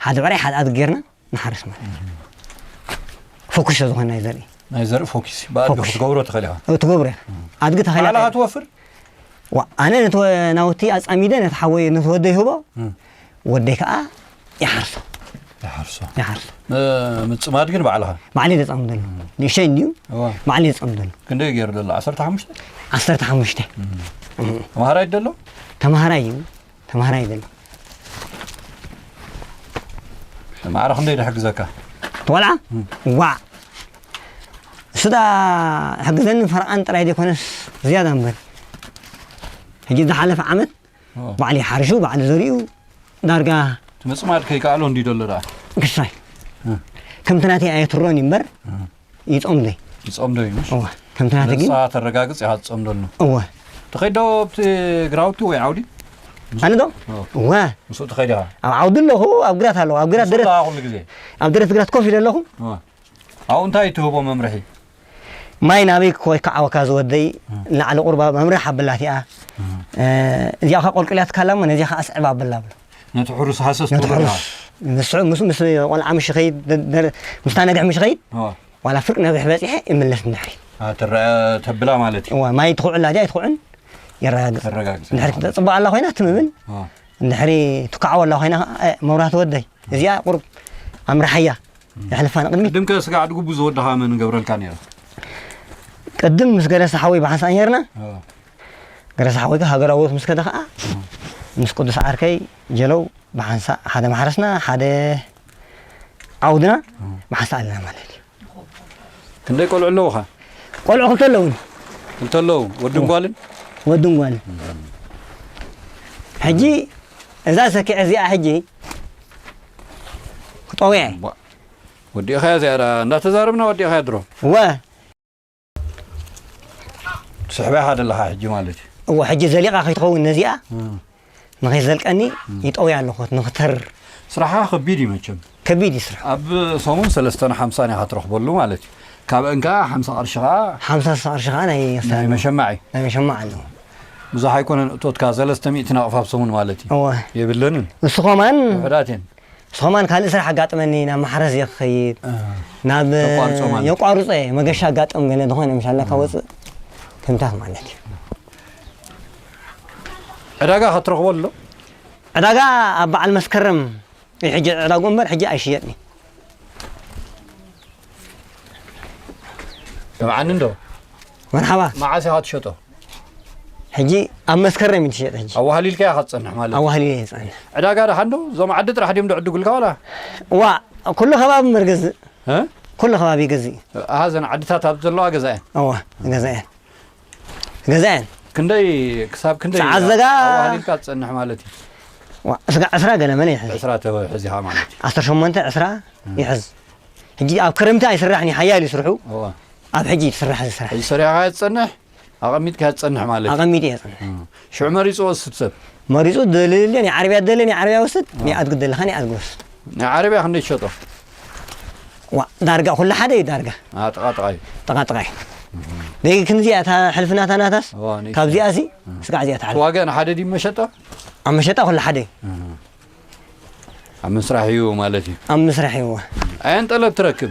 ሓደ ብዕራይ ሓደ ኣድጊ ጌርና ንሓርስ ማለት እዩ። ፎኩስ ዝኾነ ናይ ዘርኢ ናይ ዘርኢ ፎኪስ ብኣድጊ ክትገብሮ ትኽእል ኢኻ። ትገብሮ ኢኻ። ኣድጊ ተኸላ ባዕልኻ ትወፍር? ዋ ኣነ ነቲ ናውቲ ኣጻሚደ ነቲ ሓወይ ነቲ ወደይ ህቦ ወደይ ከኣ ይሓርሶ። ይሓርሶ። ይሓርሶ። ምጽማድ ግን ባዕልኻ? ባዕለይ ዘጻምደሉ። ንእሽተይ እንድዩ ባዕለይ ዘጻምደሉ። ክንደይ ገይሩ ዘሎ? ዓሰርተ ሓሙሽተ? ዓሰርተ ሓሙሽተ። ተምሃራይ ደሎ? ተምሃራይ እዩ። ተምሃራይ ይደሊ። ማዕረ ክንደይ ድሕግዘካ? እቲ ቆልዓ ዋዕ እሱ ዳ ሕግዘኒ ፈርቓን ጥራይ ዘይኮነስ ዝያዳ እምበር ሕጂ ዝሓለፈ ዓመት ባዕሉ ይሓርሹ ባዕሉ ዘሪኡ ዳርጋ እቲ ምጽማድ ከይከኣሎ እንዲ ደሎ ደኣ ክሳይ ከምቲ ናተይ ኣየትሮን እምበር ይጾምዶ እዩ። ይጾምዶ እዩ። እወ። ከምቲ ናተ ግን ንሳ ተረጋግጽ ኢኻ ትጾምደሉ። እወ። ትኸይድ ዶ ኣብቲ ግራውቲ ወይ ዓውዲ? ኣነ ዶ? እወ። ምስኡ ትኸይድ ኢኻ? ኣብ ዓውዲ ኣለኹ፣ ኣብ ግራት ኣለኹ፣ ኣብ ግራት ምስኡ ደረት ኣለኻ ኩሉ ግዜ? ኣብ ደረት ግራት ኮፍ ኢለ ኣለኹ። እወ። ኣብኡ እንታይ ትህቦ መምርሒ? ማይ ናበይ ክወ- ክዓወካ ዝወደይ ንላዕሊ ቁርባ መምርሒ ኣበላቲኣ። እዚኣ ካ ቆልቁልያትካ ኣላ እሞ ነዚኣ ካ ኣስዕብ ኣበላ ብሎ። ነቲ ሕሩስ ሃሰስ ነቲ ትብሎ ሕሩስ ኢኻ። ምስ ምስ ምስ ቆልዓ ምሽ ኸይድ ደ- ደ- ምስታ ነግሕ ምሽ ኸይድ እወ። ዋላ ፍርቂ ነግሕ በጺሐ ይምለስ እንድሕሪ። ኣትረአ ተብላ ማለት እዩ። እዋ ማይ ትኹዕላ ድያ ኣይትኹዕን የረጋግጽ። ተረጋግጽ። እንድሕሪ ትጽብቕ ኣላ ኮይና ትምምን። እዋ። እንድሕሪ ትካዓወላ ኮይና ኸዓ፣ እ፣ መብራህቲ ወደይ፣ እዚኣ ቁሩብ ኣምርሓያ፣ የሕልፋ ንቕድሚት። ቅድም ከ ስጋዕ ድጉቡ ዝወድኻ መን ገብረልካ ነይሩ? ቅድም ምስ ገረሳ ሓወይ ብሓንሳእ ነይርና። እዋ። ገረሳ ሓወይ ከ ሃገራዊ ምስ ከደ ኸዓ፣ ምስ ቅዱስ ዓርከይ ጀለው ብሓንሳእ ሓደ ማሕረስና፣ ሓደ ዓውድና ብሓንሳእ ኣለና ማለት እዩ። ክንደይ ቆልዑ ኣለውኻ? ቆልዑ ክልተ ኣለውኒ። ክልተ ኣለዉ፣ ወድን ጓልን? ወድን ጓልን። ሕጂ እዛ ሰኪዐ እዚኣ ሕጂ ክጠውያ እየ። ቧ፣ ወዲእኻያ እዚኣ ደኣ፣ እንዳተዛረብና ወዲእኻያ ድሮ። እወ። ትስሕባ ኢኻ ዘለኻ ሕጂ ማለት እዩ። እወ፣ ሕጂ ዘሊቓ ከይትኸውን ነዚኣ ንኸይዘልቀኒ ይጠውያ ኣለኹ፣ ንኽተር። ስራሕኻ ከቢድ እዩ መቸም። ከቢድ እዩ ስርሑ። ኣብ ሰሙን ሰለስተን ሓምሳን ኢኻ ትረኽበሉ ማለት እዩ። ካብአን ከዓ ሓምሳ ቅርሺ ከዓ ሓምሳ ስሳ ቅርሺ ከዓ ናይ ናይ ኣስታን መሸማዕ እዩ። ናይ መሸማዕ ኣለዎ። ብዙሕ ኣይኮነን እቶትካ፣ ሰለስተ ሚእቲ ናቕፋ ኣብ ሰሙን ማለት እዩ። እወ። የብለንን። ንሱ ኸማን ውሑዳት እየን። ንሱ ኸማን ካልእ ስራሕ ኣጋጥመኒ፣ ናብ ማሕረስ እየ ክኸይድ፣ እ፣ ናብ ተቋርጾ ማለት። የቋርጾ እየ፣ መገሻ ኣጋጥም ገለ ዝኾነ ምሻላ ካብ ወፅእ ከምታት ማለት እዩ። ዕዳጋ ክትረኽቦ ኣሎ? ዕዳጋ ኣብ በዓል መስከረም እዩ ሕጂ ዕዳግኡ እምበር ሕጂ ኣይሽየጥን እዩ። ስምዓኒ እንዶ። መርሓባ። መዓስ ኢኻ ትሸጦ? ሕጂ ኣብ መስከረም እዩ ትሸጥ ሕጂ። ኣዋህሊልካ ኢኻ ትጸንሕ ማለት እዩ። ኣዋህሊለ እየ ዝጸንሕ። ዕዳጋ ደሓን ዶ? እዞም ዓዲ ጥራሕ ድዮም ዝዕድጉልካ ዋላ? እዋ፣ ኩሉ ከባቢ እምበር ገዝእ። እ? ኩሉ ከባቢ ይገዝእ እዩ። ኣሃ፣ እዘን ዓድታት ኣብ ዘለዋ ገዛ እየን? እዋ፣ ገዛ እየን። ገዛእን ክንደይ ክሳብ ክንደይ ጸዓት ዘጋ ኣዋህሊልካ ትጸንሕ ማለት እዩ? ዋ፣ እስጋ ዕስራ ገለ መለ ይሕዝ። ዕስራ ተሕዝ ኢኻ ማለት እዩ። ዓሰርተ ሸሞንተ ዕስራ ይሕዝ። ሕጂ ኣብ ክረምቲ ኣይስራሕን እዩ፣ ሓያል እዩ ስርሑ። እዋ። ኣብ ሕጂ እዩ ትስራሕ እዚ ስራሕ። ሕጂ ሰሪሕኻ እያ ትጸንሕ፣ ኣቐሚጥካ እያ ትጸንሕ ማለት እዩ። ኣቐሚጡ እየ ዝጸንሕ። እም። ሽዑ መሪጽዎ ስብ ሰብ? መሪጹ ደልልዮ፣ ናይ ዓረብያ ደለ፣ ናይ ዓረብያ ወስድ፣ ናይ ኣድጊ ደለ፣ ከኣ ናይ ኣድጊ ወስድ። ናይ ዓረብያ ክንደይ ትሸጦ? ዋ፣ ዳርጋ ኩሉ ሓደ እዩ፣ ዳርጋ። አ፣ ጥቓ ጥቓ እዩ። ጥቓ ጥቓ እዩ። ደይ ክንዚኣ እታ ሕልፊ ናታ ናታስ፣ እዋ፣ ንእሽቶ። ካብዚኣ ሲ፣ እም። ስጋዕ እዚኣ ትሓልፍ። ዋጋ ንሓደ ድዩ መሸጣ? ኣብ መሸጣ ኩሉ ሓደ እዩ። እም። ኣብ ምስራሕ እዩ ማለት እዩ። ኣብ ምስራሕ እዩ፣ እዋ። ኣየን ጠለብ ትረክብ?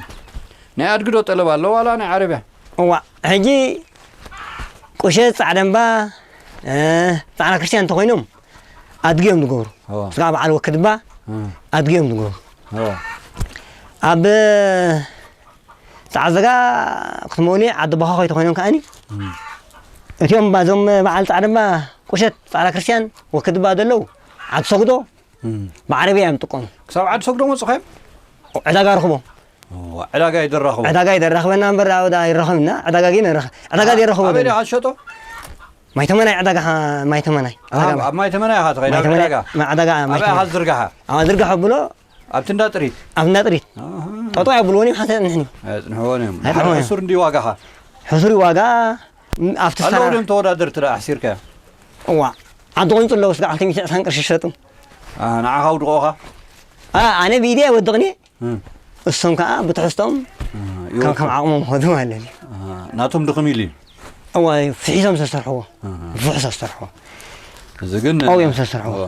ናይ ኣድጊ ዶ ጠለብ ኣሎ ዋላ ናይ ዓረብያ? እዋ፣ ሕጂ ቁሸት፣ ጻዕዳ እምባ፣ እ፣ ጻዕዳ ክርስትያን እንተኾይኖም ኣድጊ እዮም ዝገብሩ። እዋ። ስጋዕ በዓል ወክድባ እም። ኣድጊ እዮም ዝገብሩ። እዋ። ኣብ ጻዕዘጋ ክትመውሊ ዓዲ ባኻ ከይተኾይኖም ከኣኒ እም። እቲኦም ባዞም በዓል ጻዕዳ እምባ ቁሸት፣ ጻዕዳ ክርስትያን ወክድባ ዘለዉ ዓዲ ሰጉዶ እም። ብዓረብያ እዮም ዝጥቀሙ። ክሳብ ዓዲ ሰጉዶ መጹኻዮም? ዕዳጋ ርኽቦ። እዋ፣ ዕዳጋ እዩ ዝራኸቦ። ዕዳጋ እዩ ዘራኽበና እምበር፣ ኣብ ዳ ይራኸብና፣ ዕዳጋ ግን ይራኸ-፣ ዕዳጋ አ-፣ ዘይራኸቦ ኣበይ ዘሎ። ዲኻ ትሸጦ? ማይ ተመናይ ዕዳጋ፣ ኻ-፣ ማይ ተመናይ። አ፣ ዕዳጋ ኣብ ማይ ተመናይ ኢኻ ትኸይድ፣ ማይ ኣብ ተመናይ፣ ዕዳጋ? ማ-፣ ዕዳጋ ማይ ኣበይ ኢኻ ተመናይ። ዝርጋሓ? ኣብ ዝርጋሐ ብሎ ኣብቲ እንዳ ጥሪት? ኣብ እንዳ ጥሪት። ኣሃ። ጠጠው የብልዎን እዮም፣ ሓንሳእ የጽንሕን እዮም። ኣየጽንሕዎን እዮም። ኣየጽንሕዎን እዮም። ሕሱር እንድዩ ዋጋኻ? ሕሱር ዋጋ፣ ም-፣ ኣብቲ ኣለዉ ሰራ- ድዮም ተወዳደርቲ ደኣ ኣሕሲርካዮ? እዋ፣ ዓዲ ቁንጽ ኣለዉ፣ እስከ ዓልተ ሚእቲ ዕስራን ቅርሺ ይሸጡ። አ፣ ንዓኻ ኣውድቖኻ? አ፣ ኣነ ብኢደይ ኣይወድቕን እየ። እም። እሶም ከኣ ብትሕዝቶኦም እ፣ ከም፣ ይወድቑ። ከም ዓቕሞም ኸዱ ማለት እዩ። እ፣ ናቶም ድኽም ኢሉ እዩ። እዋ፣ ፍሒሶም ዝተሰርሕዎ። እ፣ እ። ብፍሑስ ዝተሰርሕዎ። እዚ ግን ቀውዮም ዝተሰርሕዎ። እዋ።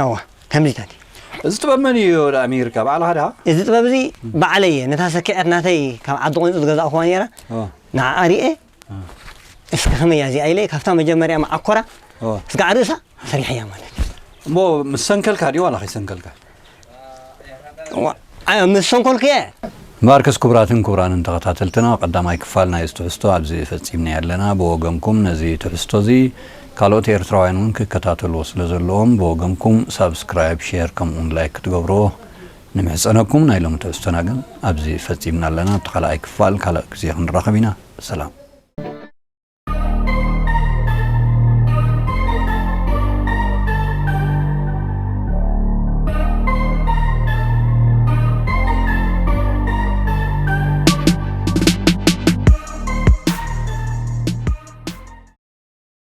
እዋ፣ ከምዚታት እዩ። እዚ ጥበብ መን እዩ ወደ ኣሜሪካ? ባዕልኻ ዲኻ? እዚ ጥበብ እዚ ባዕለይ እየ። ነታ ሰኪዐት ናተይ ካብ ዓዲ ቁንጹ ዝገዛእኹዋ ነይራ። እዋ። ንዓኣ ሪኤ፣ እ። እስከ ከመይ እያ እዚኣ ኢለ፣ ካብታ መጀመርያ መዓኮራ እዋ። ስጋዕ ርእሳ ሰሪሐያ ማለት እዩ። እሞ ምስ ሰንከልካ ድዩ ዋላ ከይሰንከልካ? ዋ-፣ ኣይ፣ ምስ ሰንኮልኩ እየ። እምበኣርከስ ክቡራትን ክቡራንን ተኸታተልትና፣ ቀዳማይ ክፋል ናይዚ ትሕዝቶ ኣብዚ ፈጺምናዮ ኣለና። ብወገንኩም ነዚ ትሕዝቶ እዚ ካልኦት ኤርትራውያን እውን ክከታተልዎ ስለ ዘለዎም፣ ብወገንኩም ሳብስክራይብ፣ ሼር፣ ከምኡውን ላይክ ክትገብርዎ ንምሕጸነኩም። ናይ ሎሚ ትሕዝቶና ግን ኣብዚ ፈጺምና ኣለና። ኣብቲ ካልኣይ ክፋል ካልእ ግዜ ክንራኸብ ኢና። ሰላም።